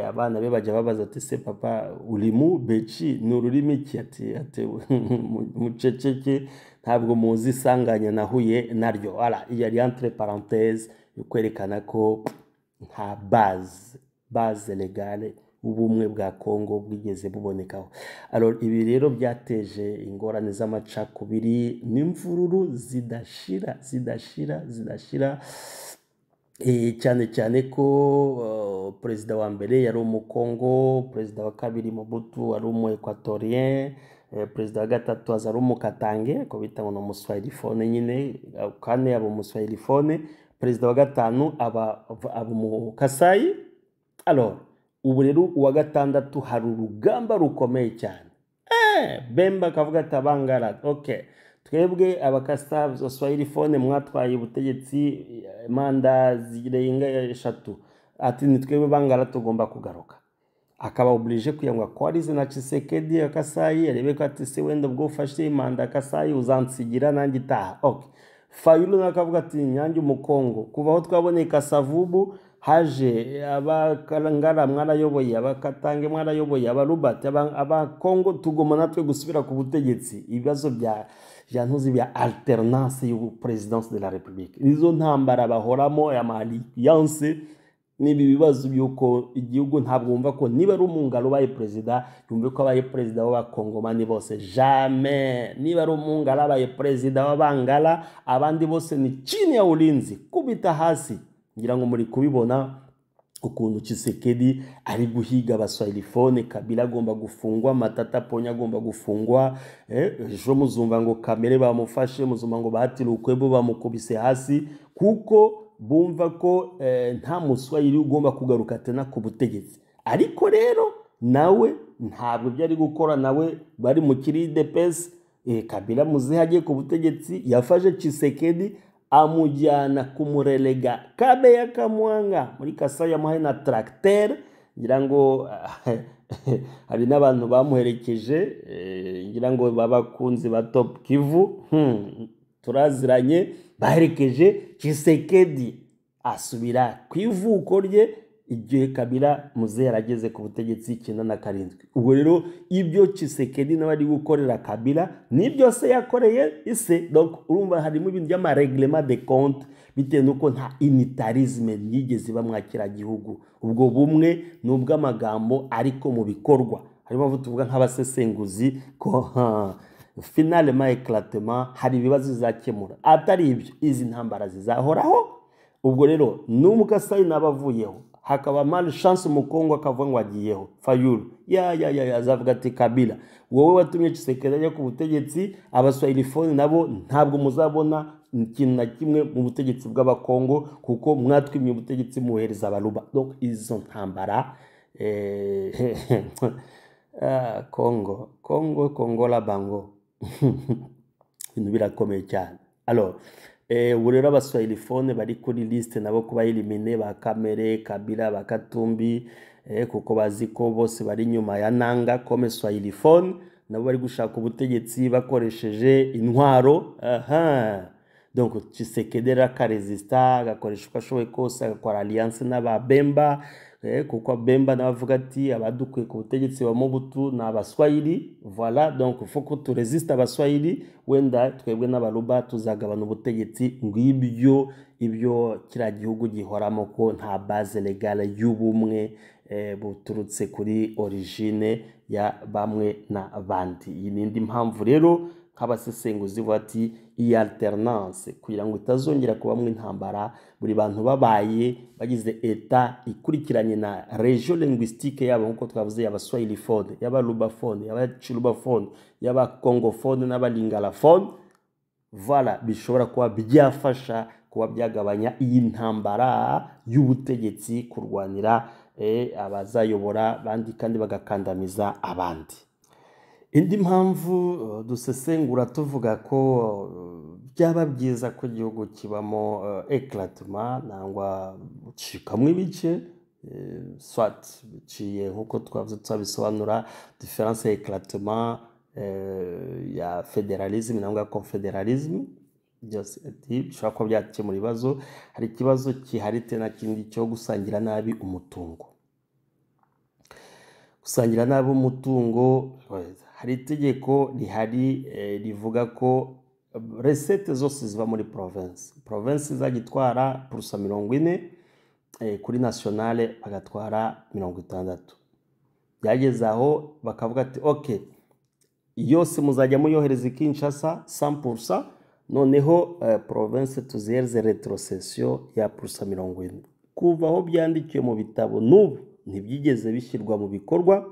Abana be bajya babaza ati: "Se papa, uri mu beci ni ururimi ki?" Ati: "Muceceke, ntabwo muzi isanganya nahuye naryo." Voilà, iyi yari entre parenthèse yo kwerekana ko nta base légale ubumwe bwa Congo bwigeze bubonekaho. Alors ibi rero byateje ingorane z'amacakubiri n'imvururu zidashira, zidashira, zidashira. Cyane cyane ko perezida wa mbere yari Umukongo, perezida wa kabiri Mobutu wari umu Équatorien, perezida wa gatatu aza ari Umukatange, ko bita ngo ni Umuswahilifone nyine, kane aba Umuswahilifone, perezida wa gatanu aba Umukasayi. Alors ubu rero uwa gatandatu hari urugamba rukomeye cyane. Bemba akavuga ati: "Abangara, okay, twebwe Abakasa, Swahilifone, mwatwaye ubutegetsi manda zirenga 3," ati: "Ni twebwe Bangara tugomba kugaruka." Akaba obligé kugira ngo akoalize na Tshisekedi ya Kasayi, arebe ko ati: "Se wenda ubwo ufashe manda ya Kasayi uzansigira nanjye itaha?" Okay. Fayulu nawe akavuga ati: "Nyange Umukongo, kuva aho twaboneye Kasavubu haje Abakangara mwarayoboye, Abakatange mwarayoboye, Abarubati, Abakongo tugomba natwe gusubira ku butegetsi." Ibibazo bya ntuzi bya alternance y'ubu présidence de la République, nizo ntambara bahoramo, ya alliance n'ibi bibazo by'uko igihugu ntabwo wumva ko niba ari Umungaro ubaye perezida, yumve ko abaye perezida w'Abakongomani bose. Jamais. Niba ari Umungara abaye perezida w'Abangara, abandi bose ni chini ya ulinzi, kubita hasi. Ngira ngo muri kubibona ukuntu Tshisekedi ari guhiga Abaswahilifone. Kabila agomba gufungwa, Matata Ponyo agomba gufungwa. Ejo muzumva ngo Kamerhe bamufashe, muzumva ngo Bahati Lukwebo bamukubise hasi, kuko bumva ko nta Muswahili ugomba kugaruka tena ku butegetsi. Ariko rero nawe ntabwo ibyo ari gukora, nawe bari mu kiri UDPS. Kabila muzehe agiye ku butegetsi yafashe Tshisekedi amujyana kumurelega Kabeya Kamwanga muri Kasai, yamuhaye na tracteur. Ngira ngo hari n'abantu bamuherekeje, ngira ngo b'abakunzi ba Top Kivu, turaziranye, baherekeje Tshisekedi asubira ku ivuko rye igihe Kabila muzehe yarageze ku butegetsi 97. Ubwo rero ibyo Tshisekedi nawe ari gukorera Kabila nibyo se yakoreye ise. Donc urumva harimo ibintu by'amarèglement de compte, bitewe n'uko nta unitarisme yigeze bamwakira gihugu. Ubwo bumwe ni ubw'amagambo, ariko mu bikorwa harimo mpamvu tuvuga nk'abasesenguzi ko finalement éclatement hari ibibazo bizakemura, atari ibyo izi ntambara zizahoraho. Ubwo rero n'Umukasayi n'abavuyeho Hakaba malchance Umukongo akavuga ngo agiyeho Fayulu, ya ya ya ya, azavuga ati: "Kabila, wowe watumye Tshisekedi ajya ku butegetsi, abaswahiliphone nabo ntabwo muzabona ikintu na kimwe mu butegetsi bw'Abakongo, kuko mwatwimye ubutegetsi muhereza Abaluba." Donc izo ntambara, Congo, Congo, Congo la bango, ibintu birakomeye cyane. Alors, ubu rero abaswahiliphone bari kuri liste nabo kuba éliminés, ba Kamerhe, Kabila, ba Katumbi, kuko bazi ko bose bari inyuma ya Nanga comme swahiliphone, nabo bari gushaka ubutegetsi bakoresheje intwaro. Aha donc Tshisekedi rero akaresista, agakoresha uko ashoboye kose, agakora alliance n'Ababemba, kuko Bemba nawe avuga ati: "Abadukuye ku butegetsi wa Mobutu ni Abaswahili. Voilà, donc faut ko turesiste Abaswahili, wenda twebwe n'Abaluba tuzagabana ubutegetsi." Ngibyo ibyo kiriya gihugu gihoramo, ko nta base légale y'ubumwe buturutse kuri origine ya bamwe na bandi. Iyi ni indi mpamvu rero nk'abasesenguzi bavuga ati iyi alternance, kugira ngo itazongera kubamo intambara, buri bantu babaye bagize état ikurikiranye na région linguistique yabo, nk'uko twavuze, yaba swahiliphone, yaba lubaphone, yaba chilubaphone, yaba congophone n'abalingalaphone, voilà, bishobora kuba byafasha kuba byagabanya iyi ntambara y'ubutegetsi, kurwanira abazayobora abandi kandi bagakandamiza abandi. Indi mpamvu dusesengura tuvuga ko byaba byiza ko igihugu kibamo éclatement nangwa gucikamo ibice, soit biciye nk'uko twavuze tuzabisobanura, différence ya éclatement ya fédéralisme nangwa confédéralisme, byose ati bishobora kuba byakemura ibibazo. Hari ikibazo gihari tena kindi cyo gusangira nabi umutungo. Gusangira nabi umutungo, hari itegeko rihari rivuga ko recettes zose ziva muri province, province izajya itwara pourcent 40, kuri nationale bagatwara 60. Byageze aho bakavuga ati: "Ok, yose muzajya muyohereza i Kinshasa 100%, noneho province tuzihereze rétrocession ya pourcent 40." Kuva aho byandikiwe mu bitabo n'ubu ntibyigeze bishyirwa mu bikorwa.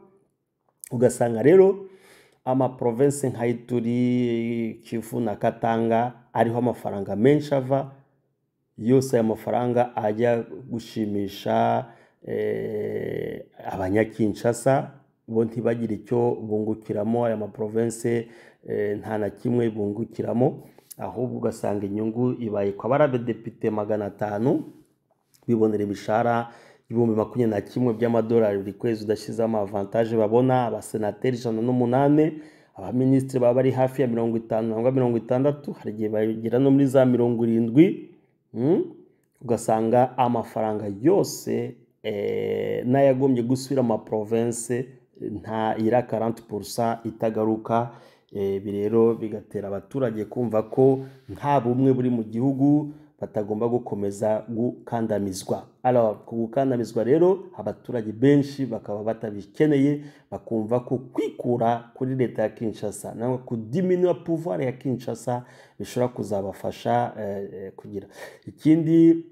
Ugasanga rero amaprovince nka Ituri, Kivu na Katanga ariho amafaranga menshi ava, yose aya mafaranga ajya gushimisha abanyakinshasa, bo ntibagire icyo bungukiramo. Aya maprovince nta na kimwe bungukiramo, ahubwo ugasanga inyungu ibaye kwa bari abadepite 500 bibonera imishahara 21,000 by'amadolari buri kwezi, udashyizeho amavantage babona, abasenateri 108, abaminisitiri baba bari hafi ya 50 cyangwa 60, hari igihe bagera no muri za 70. Ugasanga amafaranga yose n'ayagombye gusubira mu maprovince nta ira 40% itagaruka. Ibi rero bigatera abaturage kumva ko nta bumwe buri mu gihugu, batagomba gukomeza gukandamizwa. Alors, ku gukandamizwa rero abaturage benshi bakaba batabikeneye, bakumva ko kwikura kuri leta ya Kinshasa nangwa kudiminua pouvoir ya Kinshasa bishobora kuzabafasha kugira ikindi.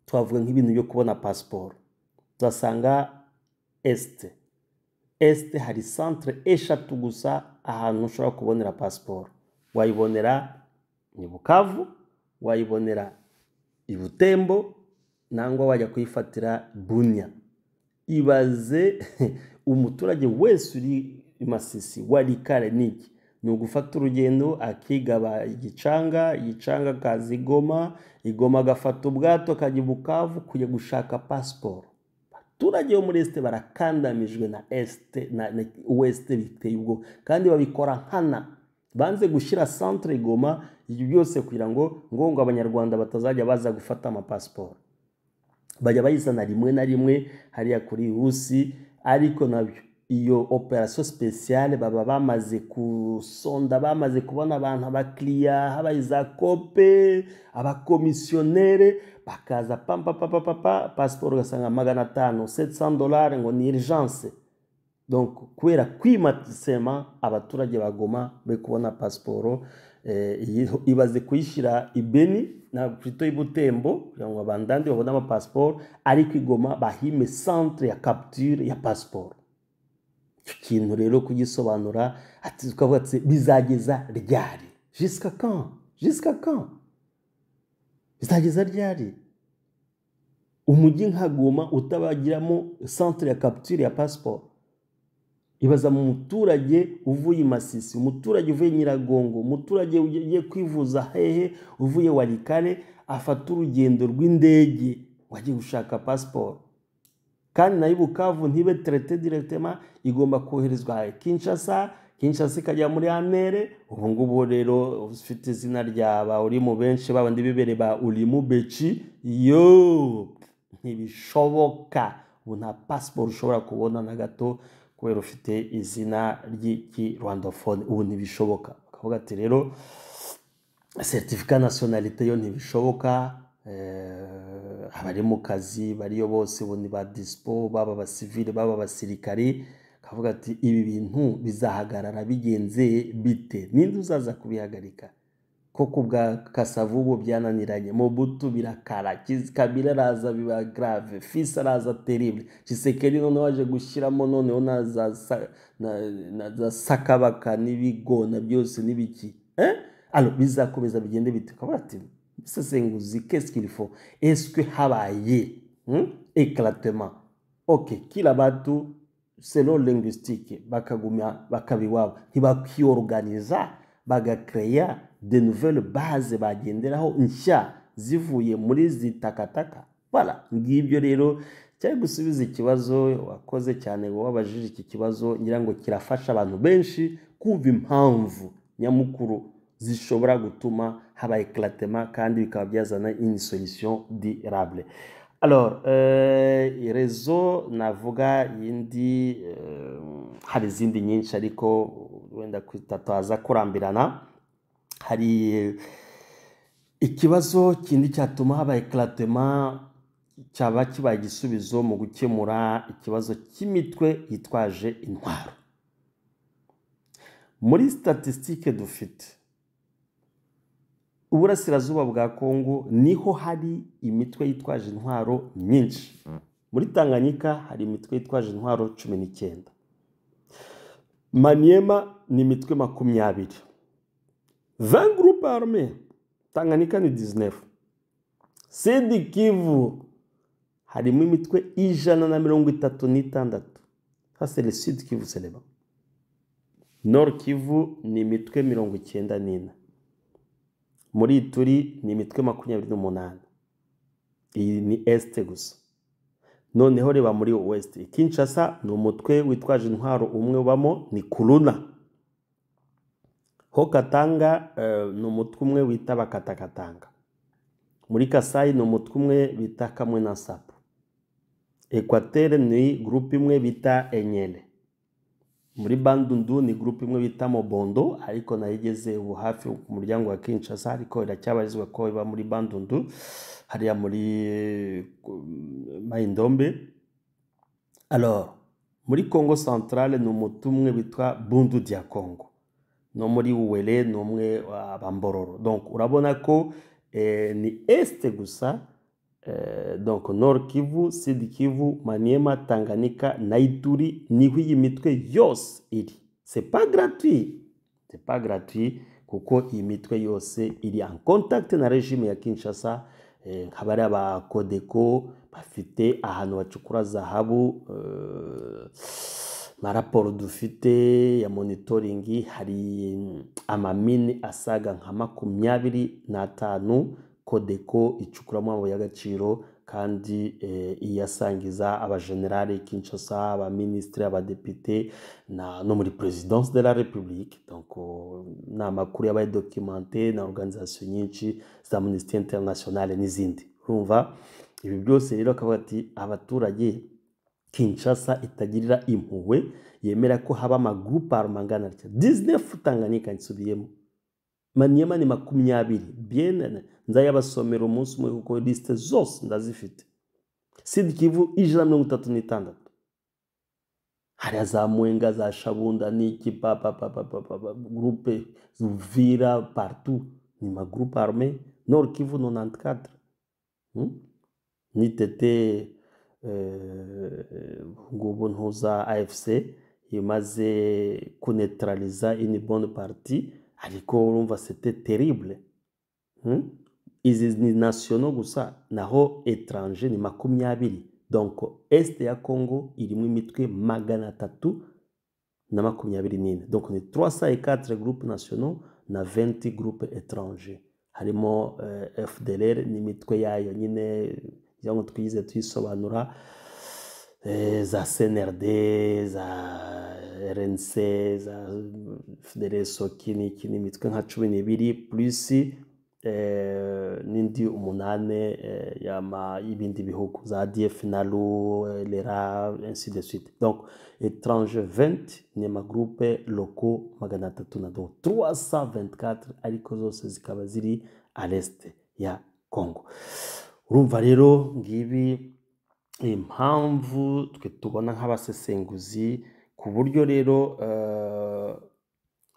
Twavuga nk'ibintu byo kubona pasiporo. Uzasanga Est hari centre eshatu gusa ahantu ushobora kubonera pasiporo. Wayibonera ni Bukavu, wayibonera i Butembo, nangwa wajya kuyifatira Bunia. Ibaze umuturage wese uri i Masisi, Walikale, niki ni ugufata urugendo akigaba igicanga, igicanga akaza i Goma, i Goma agafata ubwato akajya i Bukavu kujya gushaka pasiporo. Abaturage bo muri Est barakandamijwe na Est na Ouest, biteye ubwoba, kandi babikora nkana, banze gushyira centre Goma, ibyo byose kugira ngo Abanyarwanda batazajya baza gufata amapasiporo. Bajya bayizana rimwe na rimwe hariya kuri Usi, ariko nabyo iyo opération spéciale baba bamaze kusonda, bamaze kubona abantu, abakiriya, habaye za kope, abakomisiyonere bakaza pampa papa papa, pasiporo ugasanga 500, 700 dolari, ngo ni urgence. Donc kubera kwimasema abaturage ba Goma be kubona pasiporo, ibaze kuyishyira i Beni na plutôt i Butembo kugira ngo abandandi babone amapasiporo, ariko i Goma bahime centre ya capture ya pasiporo. Icyo kintu rero kugisobanura, ati tukavuga ati bizageza ryari? Jusqu'à quand? Jusqu'à quand? Bizageza ryari umujyi nka Goma utabagiramo centre ya capture ya pasiporo? Ibaza mu muturage uvuye i Masisi, umuturage uvuye Nyiragongo, umuturage ugiye kwivuza hehe, uvuye Walikale, afata urugendo rw'indege wagiye gushaka pasiporo, kandi nayo Bukavu ntibe traité directement, igomba koherezwa Kinshasa, Kinshasa ikajya muri ANR. Ubu ngubu rero ufite izina rya ba uri mu benshi babandi bibere ba urimu beci yo, ntibishoboka. Ubu nta pasiporo ushobora kubona na gato kubera ufite izina ry'iki rwandophone, ubu ntibishoboka. Bakavuga ati rero certificat nationalité yo ntibishoboka. Abari mu kazi bariyo bose ubu ni ba dispo, baba abasivile, baba abasirikari. Kavuga ati ibi bintu bizahagarara bigenze bite? Ninde uzaza kubihagarika? Ko ku bwa Kasavubu byananiranye, Mobutu birakara, Kabila araza biba grave, fils araza terrible, Tshisekedi noneho aje gushyiramo noneho na za sakabaka n'ibigona byose n'ibiki, eh? Alors bizakomeza bigende bite? Kavuga ati sesenguzi, qu'est-ce qu'il faut? Est-ce que habaye éclatement, ok, kila batu selon linguistique bakagumya bakaba iwabo, ntibakiorganiza bagakreya de nouvelles bases bagenderaho nshya zivuye muri zitakataka? Voilà, ngibyo rero cyari gusubiza ikibazo wakoze cyane wabajije. Iki kibazo ngira ngo kirafasha abantu benshi kumva impamvu nyamukuru zishobora gutuma haba éclatement kandi bikaba byazana une solution durable. Alors raison navuga yindi, hari izindi nyinshi ariko wenda tutaza kurambirana. Hari ikibazo kindi cyatuma haba éclatement cyaba kibaye igisubizo mu gukemura ikibazo cy'imitwe yitwaje intwaro. Muri statistique dufite, uburasirazuba bwa Kongo niho hari imitwe yitwaje intwaro myinshi. Muri Tanganyika hari imitwe yitwaje intwaro 19, Maniema ni imitwe 20, 20 groupes armés, Tanganyika ni 19. Sud Kivu harimo imitwe 136. Ça, c'est le Sud Kivu seulement. Nord Kivu ni imitwe 94, muri Ituri ni imitwe 28. Iyi ni Est gusa. Noneho reba muri Ouest, Kinshasa ni umutwe witwaje intwaro umwe ubamo, ni Kuluna. Haut Katanga ni umutwe umwe wita Bakatakatanga. Muri Kasayi ni umutwe umwe bita Kamwina Nsapu. Equateur ni groupe imwe bita Enyele. Muri Bandundu ni groupe imwe bita Mobondo, ariko nayo igeze ubu hafi ku muryango wa Kinshasa, ariko iracyabarizwa ko iba muri Bandundu hariya muri Mai-Ndombe. Alors muri Congo Central ni umutwe umwe witwa Bundu dia Congo, no muri Uwele ni umwe wa Bambororo. Donc urabona ko ni Est gusa, donc Nord Kivu, Sud Kivu, Maniema, Tanganyika na Ituri niho iyi mitwe yose iri. C'est pas gratuit, c'est pas gratuit, kuko iyi mitwe yose iri en contact na régime ya Kinshasa, nka bariya ba Codeco bafite ahantu bacukura zahabu. Maraporo dufite ya monitoring, hari amamine asaga nka 25 Codeco icukuramo amabuye y'agaciro, kandi iyasangiza abajenerali Kinshasa, abaminisitiri, abadepite no muri présidence de la République. Donc ni amakuru yabaye documenté na organisation nyinshi za Amnesty International n'izindi. Urumva ibi byose rero akavuga ati abaturage Kinshasa itagirira impuhwe, yemera ko haba amagroupe arme angana atya, 19 Tanganyika, nsubiyemo, Maniema ni 20, bien nzayabasomera umunsi umwe kuko liste zose ndazifite. Sud Kivu 136. Hariya za Mwenga, za Shabunda n'iki, pa pa pa pa pa pa pa, groupe Uvira, partout ni ma groupe armé. Nord Kivu 94, Ni tete ngubu ntuza AFC imaze kuneutraliza une bonne partie, ariko urumva c'était terrible. Izi ni nationaux gusa, naho étranger ni 20. Donc Est ya Congo irimo imitwe 324, donc ni 304 groupes nationaux na 20 groupes étrangers, harimo FDLR n'imitwe yayo nyine kugira ngo twize tuyisobanura, za CNRD, za RNC, za FDLR, Soki n'iki, n'imitwe nka 12 plus n'indi 8 y'ibindi bihugu, za ADF NALU, LRA, ainsi de suite. Donc étranger 20 ni amagroupe locaux 300 na, donc 324, ariko zose zikaba ziri à l'Est ya Congo. Urumva rero ngibi impamvu twe tubona nk'abasesenguzi ku buryo rero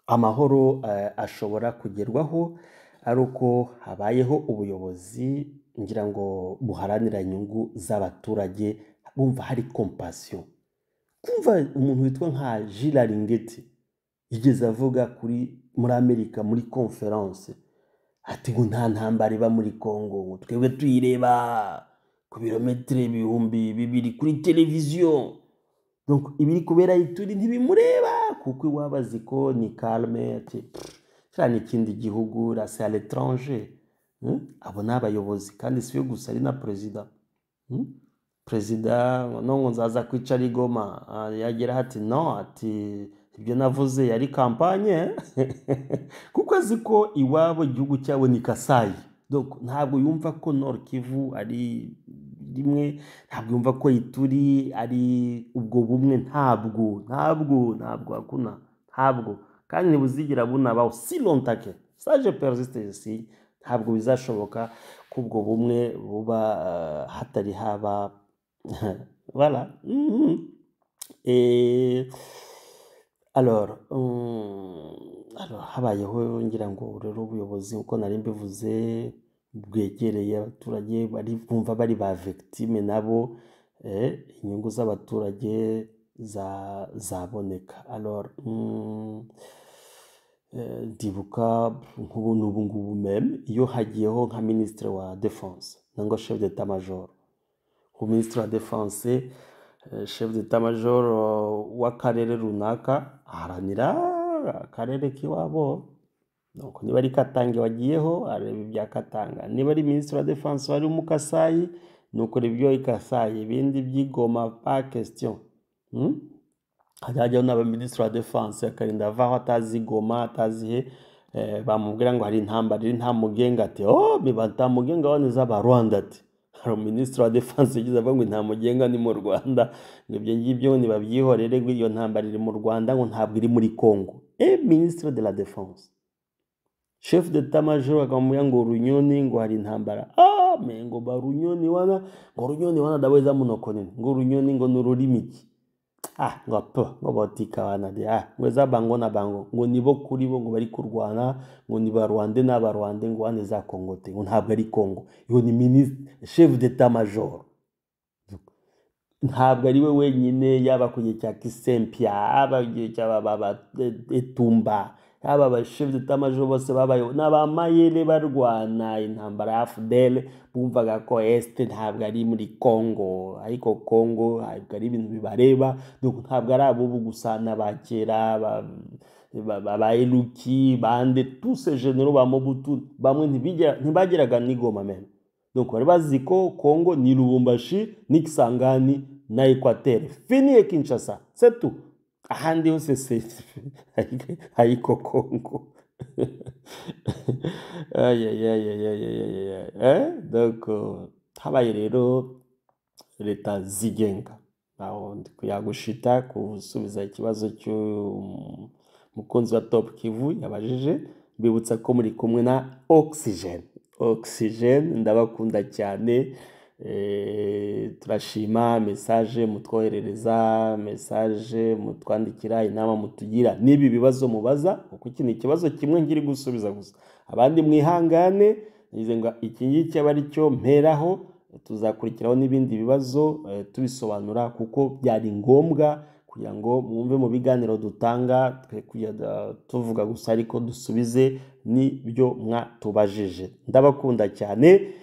amahoro ashobora kugerwaho ari uko habayeho ubuyobozi ngira ngo buharanira inyungu z'abaturage, bumva hari compassion. Kumva umuntu witwa nka Jules Alingete yigeze avuga kuri muri Amerika muri conférence ati ngo nta ntambara iba muri Congo, ngo twebwe tuyireba ku birometero 2000 kuri televiziyo. Donc ibiri kubera Ituri ntibimureba kuko iwabo azi ko ni calme, ati kiriya ni ikindi gihugu, là c'est à l'étranger. Abo ni abayobozi, kandi si we gusa, ari na perezida. Perezida no ngo nzaza kwicara i Goma, yagera ati no, ati ibyo navuze yari campagne, kuko azi ko iwabo igihugu cyabo ni Kasayi. Donc ntabwo yumva ko Nord Kivu ari rimwe, ntabwo yumva ko Ituri ari ubwo bumwe, ntabwo ntabwo ntabwo hakuna, ntabwo, kandi ntibuzigira bunabaho si longtemps que ça je persiste ici. Ntabwo bizashoboka ko ubwo bumwe buba hatari haba, voilà. Et alors habayeho ngira ngo rero ubuyobozi, uko nari mbivuze, bwegereye abaturage, bari bumva bari ba victime nabo, inyungu z'abaturage zaboneka. Alors ndibuka nk'ubu n'ubu ngubu même iyo hagiyeho nka ministre wa défense nangwa chef d'état major, ministre wa défense, chef d'état major w'akarere runaka aharanira akarere k'iwabo. Donc niba ari Katanga wagiyeho, areba ibya Katanga. Niba ari ministre wa défense wari Mukasayi, nuko ibyo i Kasayi, ibindi by'i Goma pas question. Hajya hajyaho n'abaminisitiri wa défense akarinda avaho atazi Goma, atazi he, bamubwira ngo hari intambara iri nta mugenga, ati oh biba nta mugenga wane z'abarwanda. Ati hari minisitiri wa défense yagize avuga ngo nta mugenga ni mu Rwanda, ngo ibyo ngibyo nibabyihorere, ngo iyo ntambara iri mu Rwanda, ngo ntabwo iri muri Congo. E ministre de la défense, chef d'état major akamubwira ngo Runyoni, ngo hari intambara, ah me ngo ba Runyoni wana, ngo Runyoni wana dabweza munoko nini, ngo Runyoni ngo ni ururimi iki, ah ngo po ngo botika wana de, ah ngo za bango na bango, ngo nibo kuri bo ngo bari kurwana, ngo ni ba Rwande n'abarwande, ngo wane za Congo te, ngo ntabwo ari Congo. Iyo ni ministre chef d'état major, ntabwo ari we wenyine, yaba ku gihe cya Kisempia, yaba igihe cya ba Etumba, yaba aba chef d'état major bose babayeho n'abamayele barwana intambara ya AFDL, bumvaga ko Est ntabwo ari muri Congo, ariko Congo ntabwo ari ibintu bibareba. Donc ntabwo ari abubu gusa, n'abakera ba Eluki bande, tous ces généraux ba Mobutu, bamwe ntibageraga n'i Goma même. Donc bari bazi ko Congo ni Lubumbashi ni Kisangani na Equateur, fini, et Kinshasa, c'est tout. Ahandi hose c'est haiko Congo. Ay, ay, ay, ay, ay, ay, ay. Eh? Donc habaye rero leta zigenga, aho yagushita gusubiza ikibazo cy'umukunzi wa Top Kivu yabajije. Mbibutsa ko muri kumwe na Oxygen. Oxygen, ndabakunda cyane. Turashima message mutwoherereza, message mutwandikira, inama mutugira n'ibi bibazo mubaza, kuko iki ni ikibazo kimwe ngiri gusubiza gusa. Abandi mwihangane, nize ngo iki ngiki aba ari cyo mperaho, tuzakurikiraho n'ibindi bibazo tubisobanura, kuko byari ngombwa kugira ngo mwumve mu biganiro dutanga, twe kujya tuvuga gusa ariko dusubize n'ibyo mwatubajije. Ndabakunda cyane.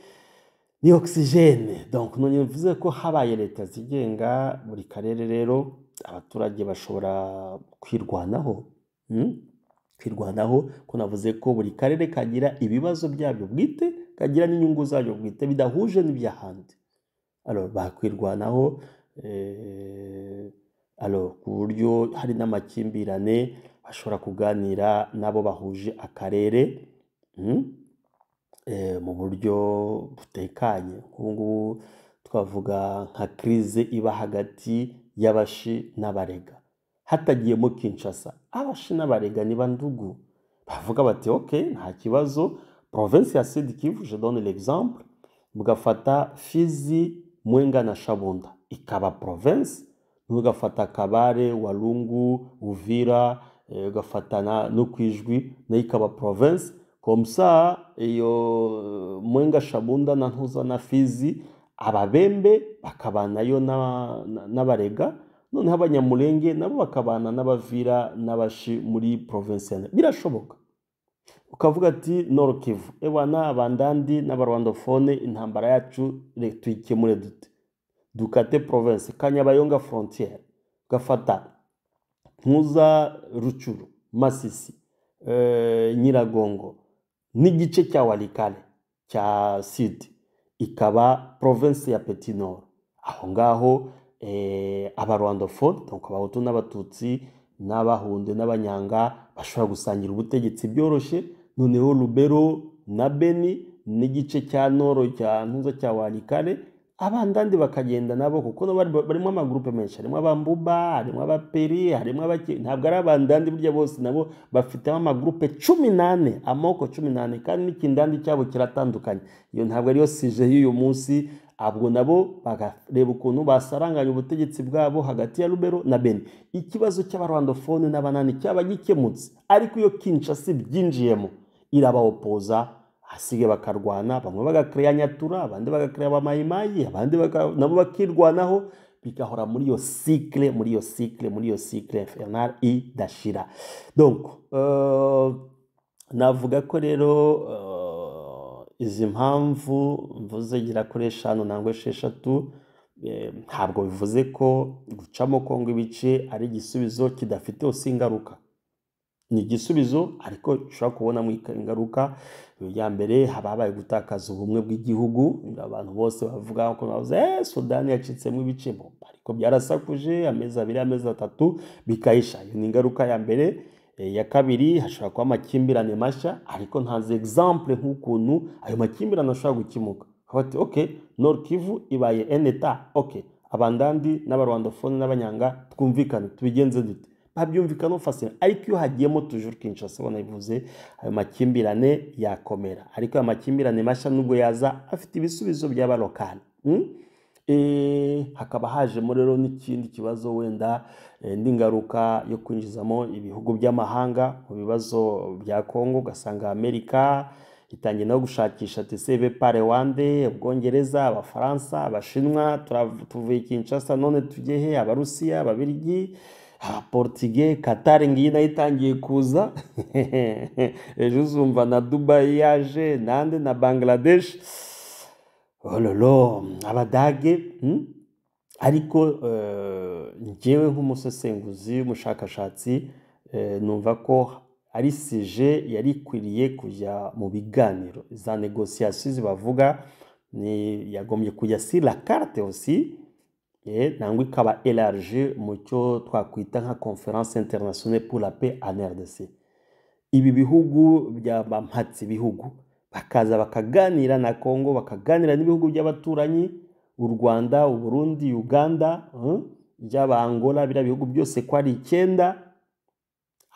Ni Oxygene. Donc none mvuze ko habaye leta zigenga buri karere, rero abaturage bashobora kwirwanaho, Kwirwanaho, ko navuze ko buri karere kagira ibibazo byabyo bwite, kagira n'inyungu zabyo bwite bidahuje n'iby'ahandi. Alors bakwirwanaho, alors ku buryo hari n'amakimbirane bashobora kuganira n'abo bahuje akarere, Mu buryo butekanye. Nk'ubu ngubu twavuga nka crise iba hagati y'Abashi n'Abarega, hatagiyemo Kinshasa. Abashi n'Abarega ni bandugu, bavuga bati ok, nta kibazo. Province ya Sud Kivu, je donne l'exemple, mugafata Fizi, Mwenga na Shabunda ikaba province, ugafata Kabare, Walungu, Uvira, ugafata no Kwijwi nayo ikaba province. Comme ça iyo Mwenga, Shabunda na Ntuza na Fizi, Ababembe bakabanayo n'Abarega, noneho Abanyamulenge nabo bakabana n'Abavira n'Abashi muri province ya. Birashoboka. Ukavuga ati Nord Kivu, ewana, Abandandi n'Abarwandophone, intambara yacu tuyikemure dute? Dukate province Kanyabayonga frontière, ugafata Ntuza, Rucuru, Masisi, Nyiragongo n'igice cya Walikale cya Sud ikaba province ya Petit Nord. Aho ngaho Abarwandophone, donc Abahutu n'Abatutsi n'Abahunde n'Abanyanga, bashobora gusangira ubutegetsi byoroshye. Noneho Lubero na Beni n'igice cya Nord cya Ntuza cya Walikale, Abandandi bakagenda nabo, kuko nabo barimo amagurupe menshi, harimo Abambuba, harimo Abaperi, harimo Abaki, ntabwo ari Abandandi burya bose, nabo bafitemo amagurupe 14, amoko 14, kandi n'ikindandi cyabo kiratandukanye. Iyo ntabwo ariyo sujet y'uyu munsi. Abwo nabo bakareba ukuntu basaranganya ubutegetsi bwabo hagati ya Lubero na Beni, ikibazo cy'Abarwandophone n'Abanani cyaba gikemutse. Ariko iyo Kinshasa byinjiyemo, irabaopoza, hasige bakarwana, bamwe bagakreya Nyatura, abandi bagakreya Abamayimayi, abandi nabo bakirwanaho, bigahora muri iyo cycle, muri iyo cycle, muri iyo cycle infernale idashira. Donc navuga ko rero izi mpamvu mvuze gira kuri eshanu nangwa esheshatu, ntabwo bivuze ko gucamo Kongo ibice ari igisubizo kidafite aussi ingaruka. Ni igisubizo ariko ushobora kubonamo ingaruka. Ya mbere, haba habaye gutakaza ubumwe bw'igihugu. Abantu bose bavuga ko bavuze Sudani yacitsemo ibice, ariko byarasakuje amezi 2, amezi 3 bikayisha. Iyo ni ingaruka ya mbere. Ya kabiri, hashobora kuba amakimbirane mashya, ariko ntazi exemple nk'ukuntu ayo makimbirane ashobora gukemuka. Bati ok, Nord Kivu ibaye un état, ok, Abandandi n'Abarwandophone n'Abanyanga twumvikane tubigenze dute? Babyumvikana facile. Ariko iyo hagiyemo toujours Kinshasa, banabivuze, ayo makimbirane yakomera. Ariko ayo makimbirane mashya nubwo yaza afite ibisubizo by'aba local, Hakaba hajemo rero n'ikindi kibazo wenda, indi ngaruka yo kwinjizamo ibihugu by'amahanga mu bibazo bya Kongo, ugasanga Amerika itangiye no gushakisha TCV pare wande, Ubwongereza, Abafaransa, Abashinwa, tuvuye Kinshasa none tujye he? Abarusiya, Ababirigi, Abaportugais, Qatar ngiyi nayo itangiye kuza, ejo uzumva na Dubai yaje, nande na Bangladesh, ololo, Abadage, Ariko njyewe nk'umusesenguzi, umushakashatsi, numva ko ari sujet yari ikwiriye kujya mu biganiro, za négociations bavuga, ni yagombye kujya sur la carte aussi, nangwa ikaba élargie mu cyo twakwita nka conférence internationale pour la paix en RDC. Ibi bihugu bya bampatse ibihugu bakaza bakaganira na Congo, bakaganira n'ibihugu by'abaturanyi, u Rwanda, u Burundi, Uganda, by'aba Angola, biriya bihugu byose ko ari 9.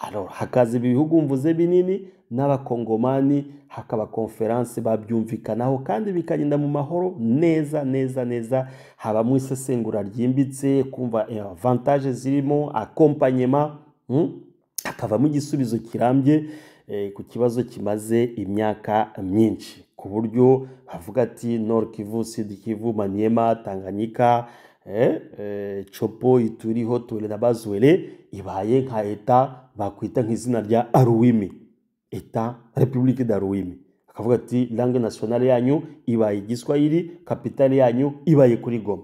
Alors hakaza ibi bihugu mvuze binini n'abakongomani, hakaba conférence, babyumvikanaho kandi bikagenda mu mahoro neza neza neza. Habamo isesengura ryimbitse, kumva avantage zirimo, accompagnement, hakavamo igisubizo kirambye ku kibazo kimaze imyaka myinshi, ku buryo bavuga ati Nord Kivu, Sud Kivu, Maniema, Tanganyika, Tshopo, Ituri, Haut-Uele na Bas-Uele ibaye nka État bakwita nk'izina rya Aruwimi, État République d'Aruwimi. Akavuga ati langue nationale yanyu ibaye Igiswahili, capitale yanyu ibaye kuri Goma.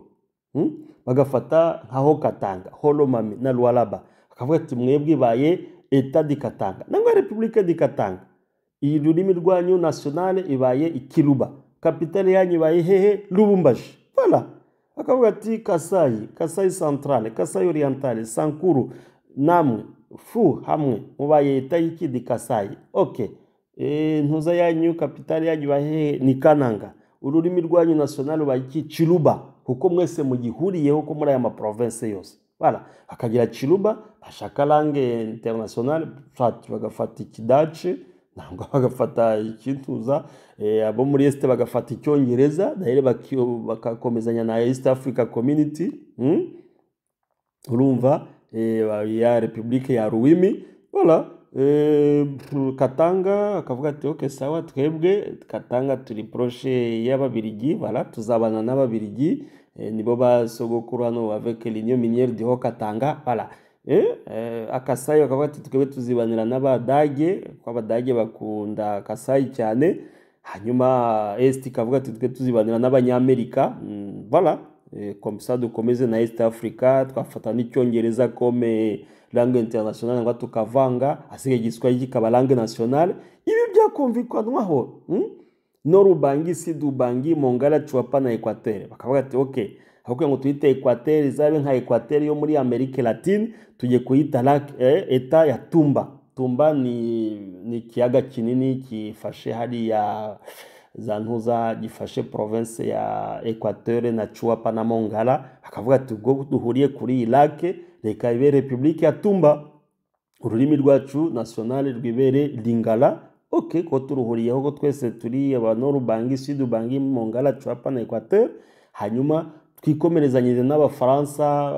Bagafata nka Haut-Katanga, Haut-Lomami na Lualaba, akavuga ati mwebwe ibaye État du Katanga nangwa République du Katanga, iyi rurimi rwanyu nationale ibaye Ikiluba, capitale yanyu ibaye hehe? Lubumbashi. Voilà. Akavuga ati Kasai, Kasai Central, Kasai Oriental, Sankuru, namwe fu hamwe mubaye État y'ikidi Kasai. Okay, ntuza yanyu, capitale yanyu ibaye hehe? Ni Kananga. Ururimi rwanyu national rubaye iki? Chiluba, kuko mwese mugihuriyeho ko muri aya ma province yose. Voilà, bakagira Chiluba. Bashaka langue internationale, bagafata Ikidaci ntabwo, bagafata ikintuza, abo muri Est bagafata Icyongereza dahere, bakakomezanya na East Africa Community. Urumva ya République ya Ruwimi. Voilà. Katanga akavuga ati ok, sawa, twebwe Katanga turi proche y'Ababirigi. Voilà, tuzabana n'Ababirigi, nibo ba sogokuru hano avec l'Union minière du Haut-Katanga. Voilà. Akasayi bakavuga ati twebwe tuzibanira n'Abadage, kuko Abadage bakunda Kasayi cyane. Hanyuma Est ikavuga ati twe tuzibanira n'Abanyamerika. Voilà. Comme ça dukomeze na East Africa, twafata n'Icyongereza comme langue internationale ngo tukavanga, asigaye Igiswahili kikaba langue nationale. Ibi byakumvikanwaho. Nord Ubangi, Sud Ubangi, Mongala, Tshuapa na Equateur, bakavuga ati ok, aho kugira ngo tuyite Equateur izabe nka Equateur yo muri Amerique Latine, tugiye kuyita lac, État ya Tumba. Tumba ni ikiyaga kinini gifashe hariya za ntuza, gifashe province ya Equateur na Tshuapa na Mongala. Bakavuga ati ubwo duhuriye kuri iyi lac, reka ibe République ya Tumba, ururimi rwacu national rwibere Lingala. Ok, ko turuhuriyeho, ko twese turi aba Nord Ubangi, Sud Ubangi, Mongala, Tshuapa na Equateur. Hanyuma twikomerezanyije n'Abafaransa,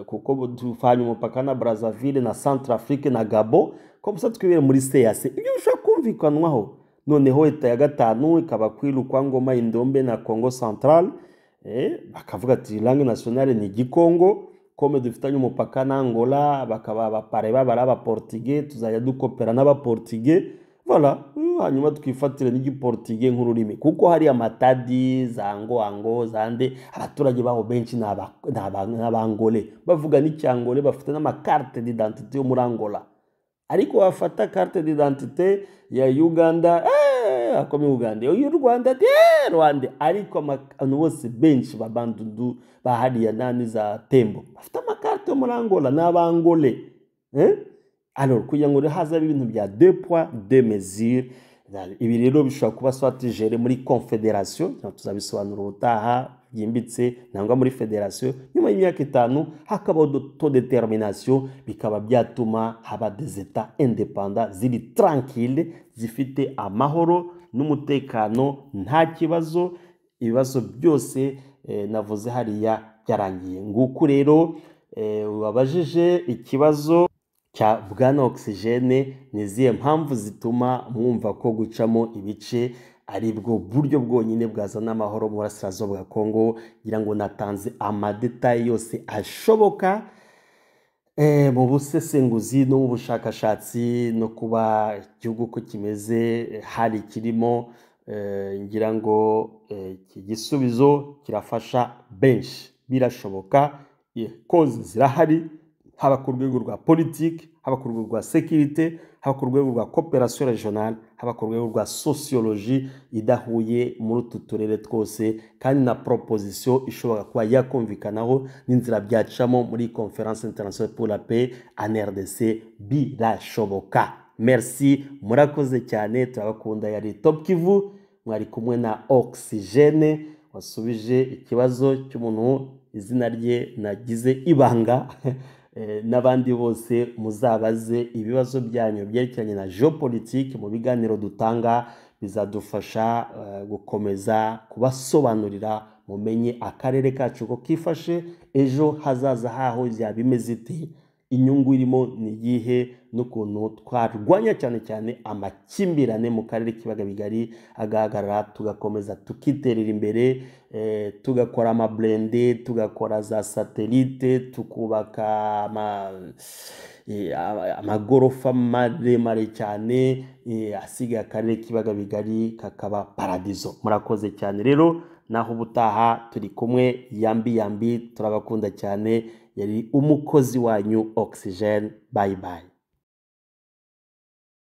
kuko dufanye umupaka na Brazzaville na Centrafrique na Gabon, comme ça twibere muri CAC. Ibyo bishobora kumvikanwaho. Noneho État ya gatanu ikaba Kwilu, Ngoma, Indombe na Congo Central. Bakavuga ati langue nationale ni Gikongo, comme dufitanye umupaka na Angola, bakaba abapareba bari Abaportugais, tuzajya dukopera n'Abaportugais. Voilà. Hanyuma twifatire n'Igiportugais nk'ururimi, kuko hari Amatadi za Ngoango zande, abaturage baho benshi ni Abangole, bavuga n'Icyangole, bafite n'ama carte d'identité yo muri Angola. Ariko wafata carte d'identité ya Uganda, akome Uganda y'u Rwanda ati Rwanda. Ariko abantu bose benshi ba Bandundu, bahariya nani za Tembo, bafite ama carte yo muri Angola, n'Abangole. Alors kugira ngo rero hazabe ibintu bya deux poids deux mesures, ibi rero bishobora kuba soit géré muri confédération, tuzabisobanura ubutaha byimbitse, nangwa muri fédération, nyuma y'imyaka 5 hakabaho autodétermination, bikaba byatuma haba des États indépendants ziri tranquille, zifite amahoro n'umutekano, nta kibazo, ibibazo byose navuze hariya byarangiye. Nguku rero wabajije ikibazo cya bwana Oxygene: ni izihe mpamvu zituma mwumva ko gucamo ibice ari bwo buryo bwonyine bwazana amahoro mu burasirazuba bwa Kongo? Ngira ngo natanze ama détails yose ashoboka mu busesenguzi no mu bushakashatsi, no kuba igihugu uko kimeze, hari kirimo. Ngira ngo iki gisubizo kirafasha benshi. Birashoboka, causes zirahari, haba ku rwego rwa politiki, haba ku rwego rwa sécurité, haba ku rwego rwa coopération régionale, haba ku rwego rwa sociologie idahuye muri utu turere twose, kandi na proposition ishobora kuba yakumvikanaho n'inzira byacamo muri Conférence internationale pour la paix en RDC. Birashoboka. Merci, murakoze cyane, turabakunda. Yari Top Kivu, mwari kumwe na Oxygene wasubije ikibazo cy'umuntu izina rye nagize ibanga. N'abandi bose muzabaze ibibazo byanyu byerekeranye na geopolitique mu biganiro dutanga, bizadufasha gukomeza kubasobanurira mumenye akarere kacu ko kifashe, ejo hazaza haho byaba bimeze ite, inyungu irimo ni iyihe, n'ukuntu twarwanya cyane cyane amakimbirane mu karere k'ibiyaga bigari agahagarara, tugakomeza tukiterera imbere, tugakora amaburende, tugakora za satelite, tukubaka amagorofa maremare cyane, asigaye akarere k'ibiyaga bigari kakaba paradizo. Murakoze cyane rero, naho ubutaha turi kumwe, yambi yambi, turabakunda cyane. Yari umukozi wanyu Oxygene, bye bye.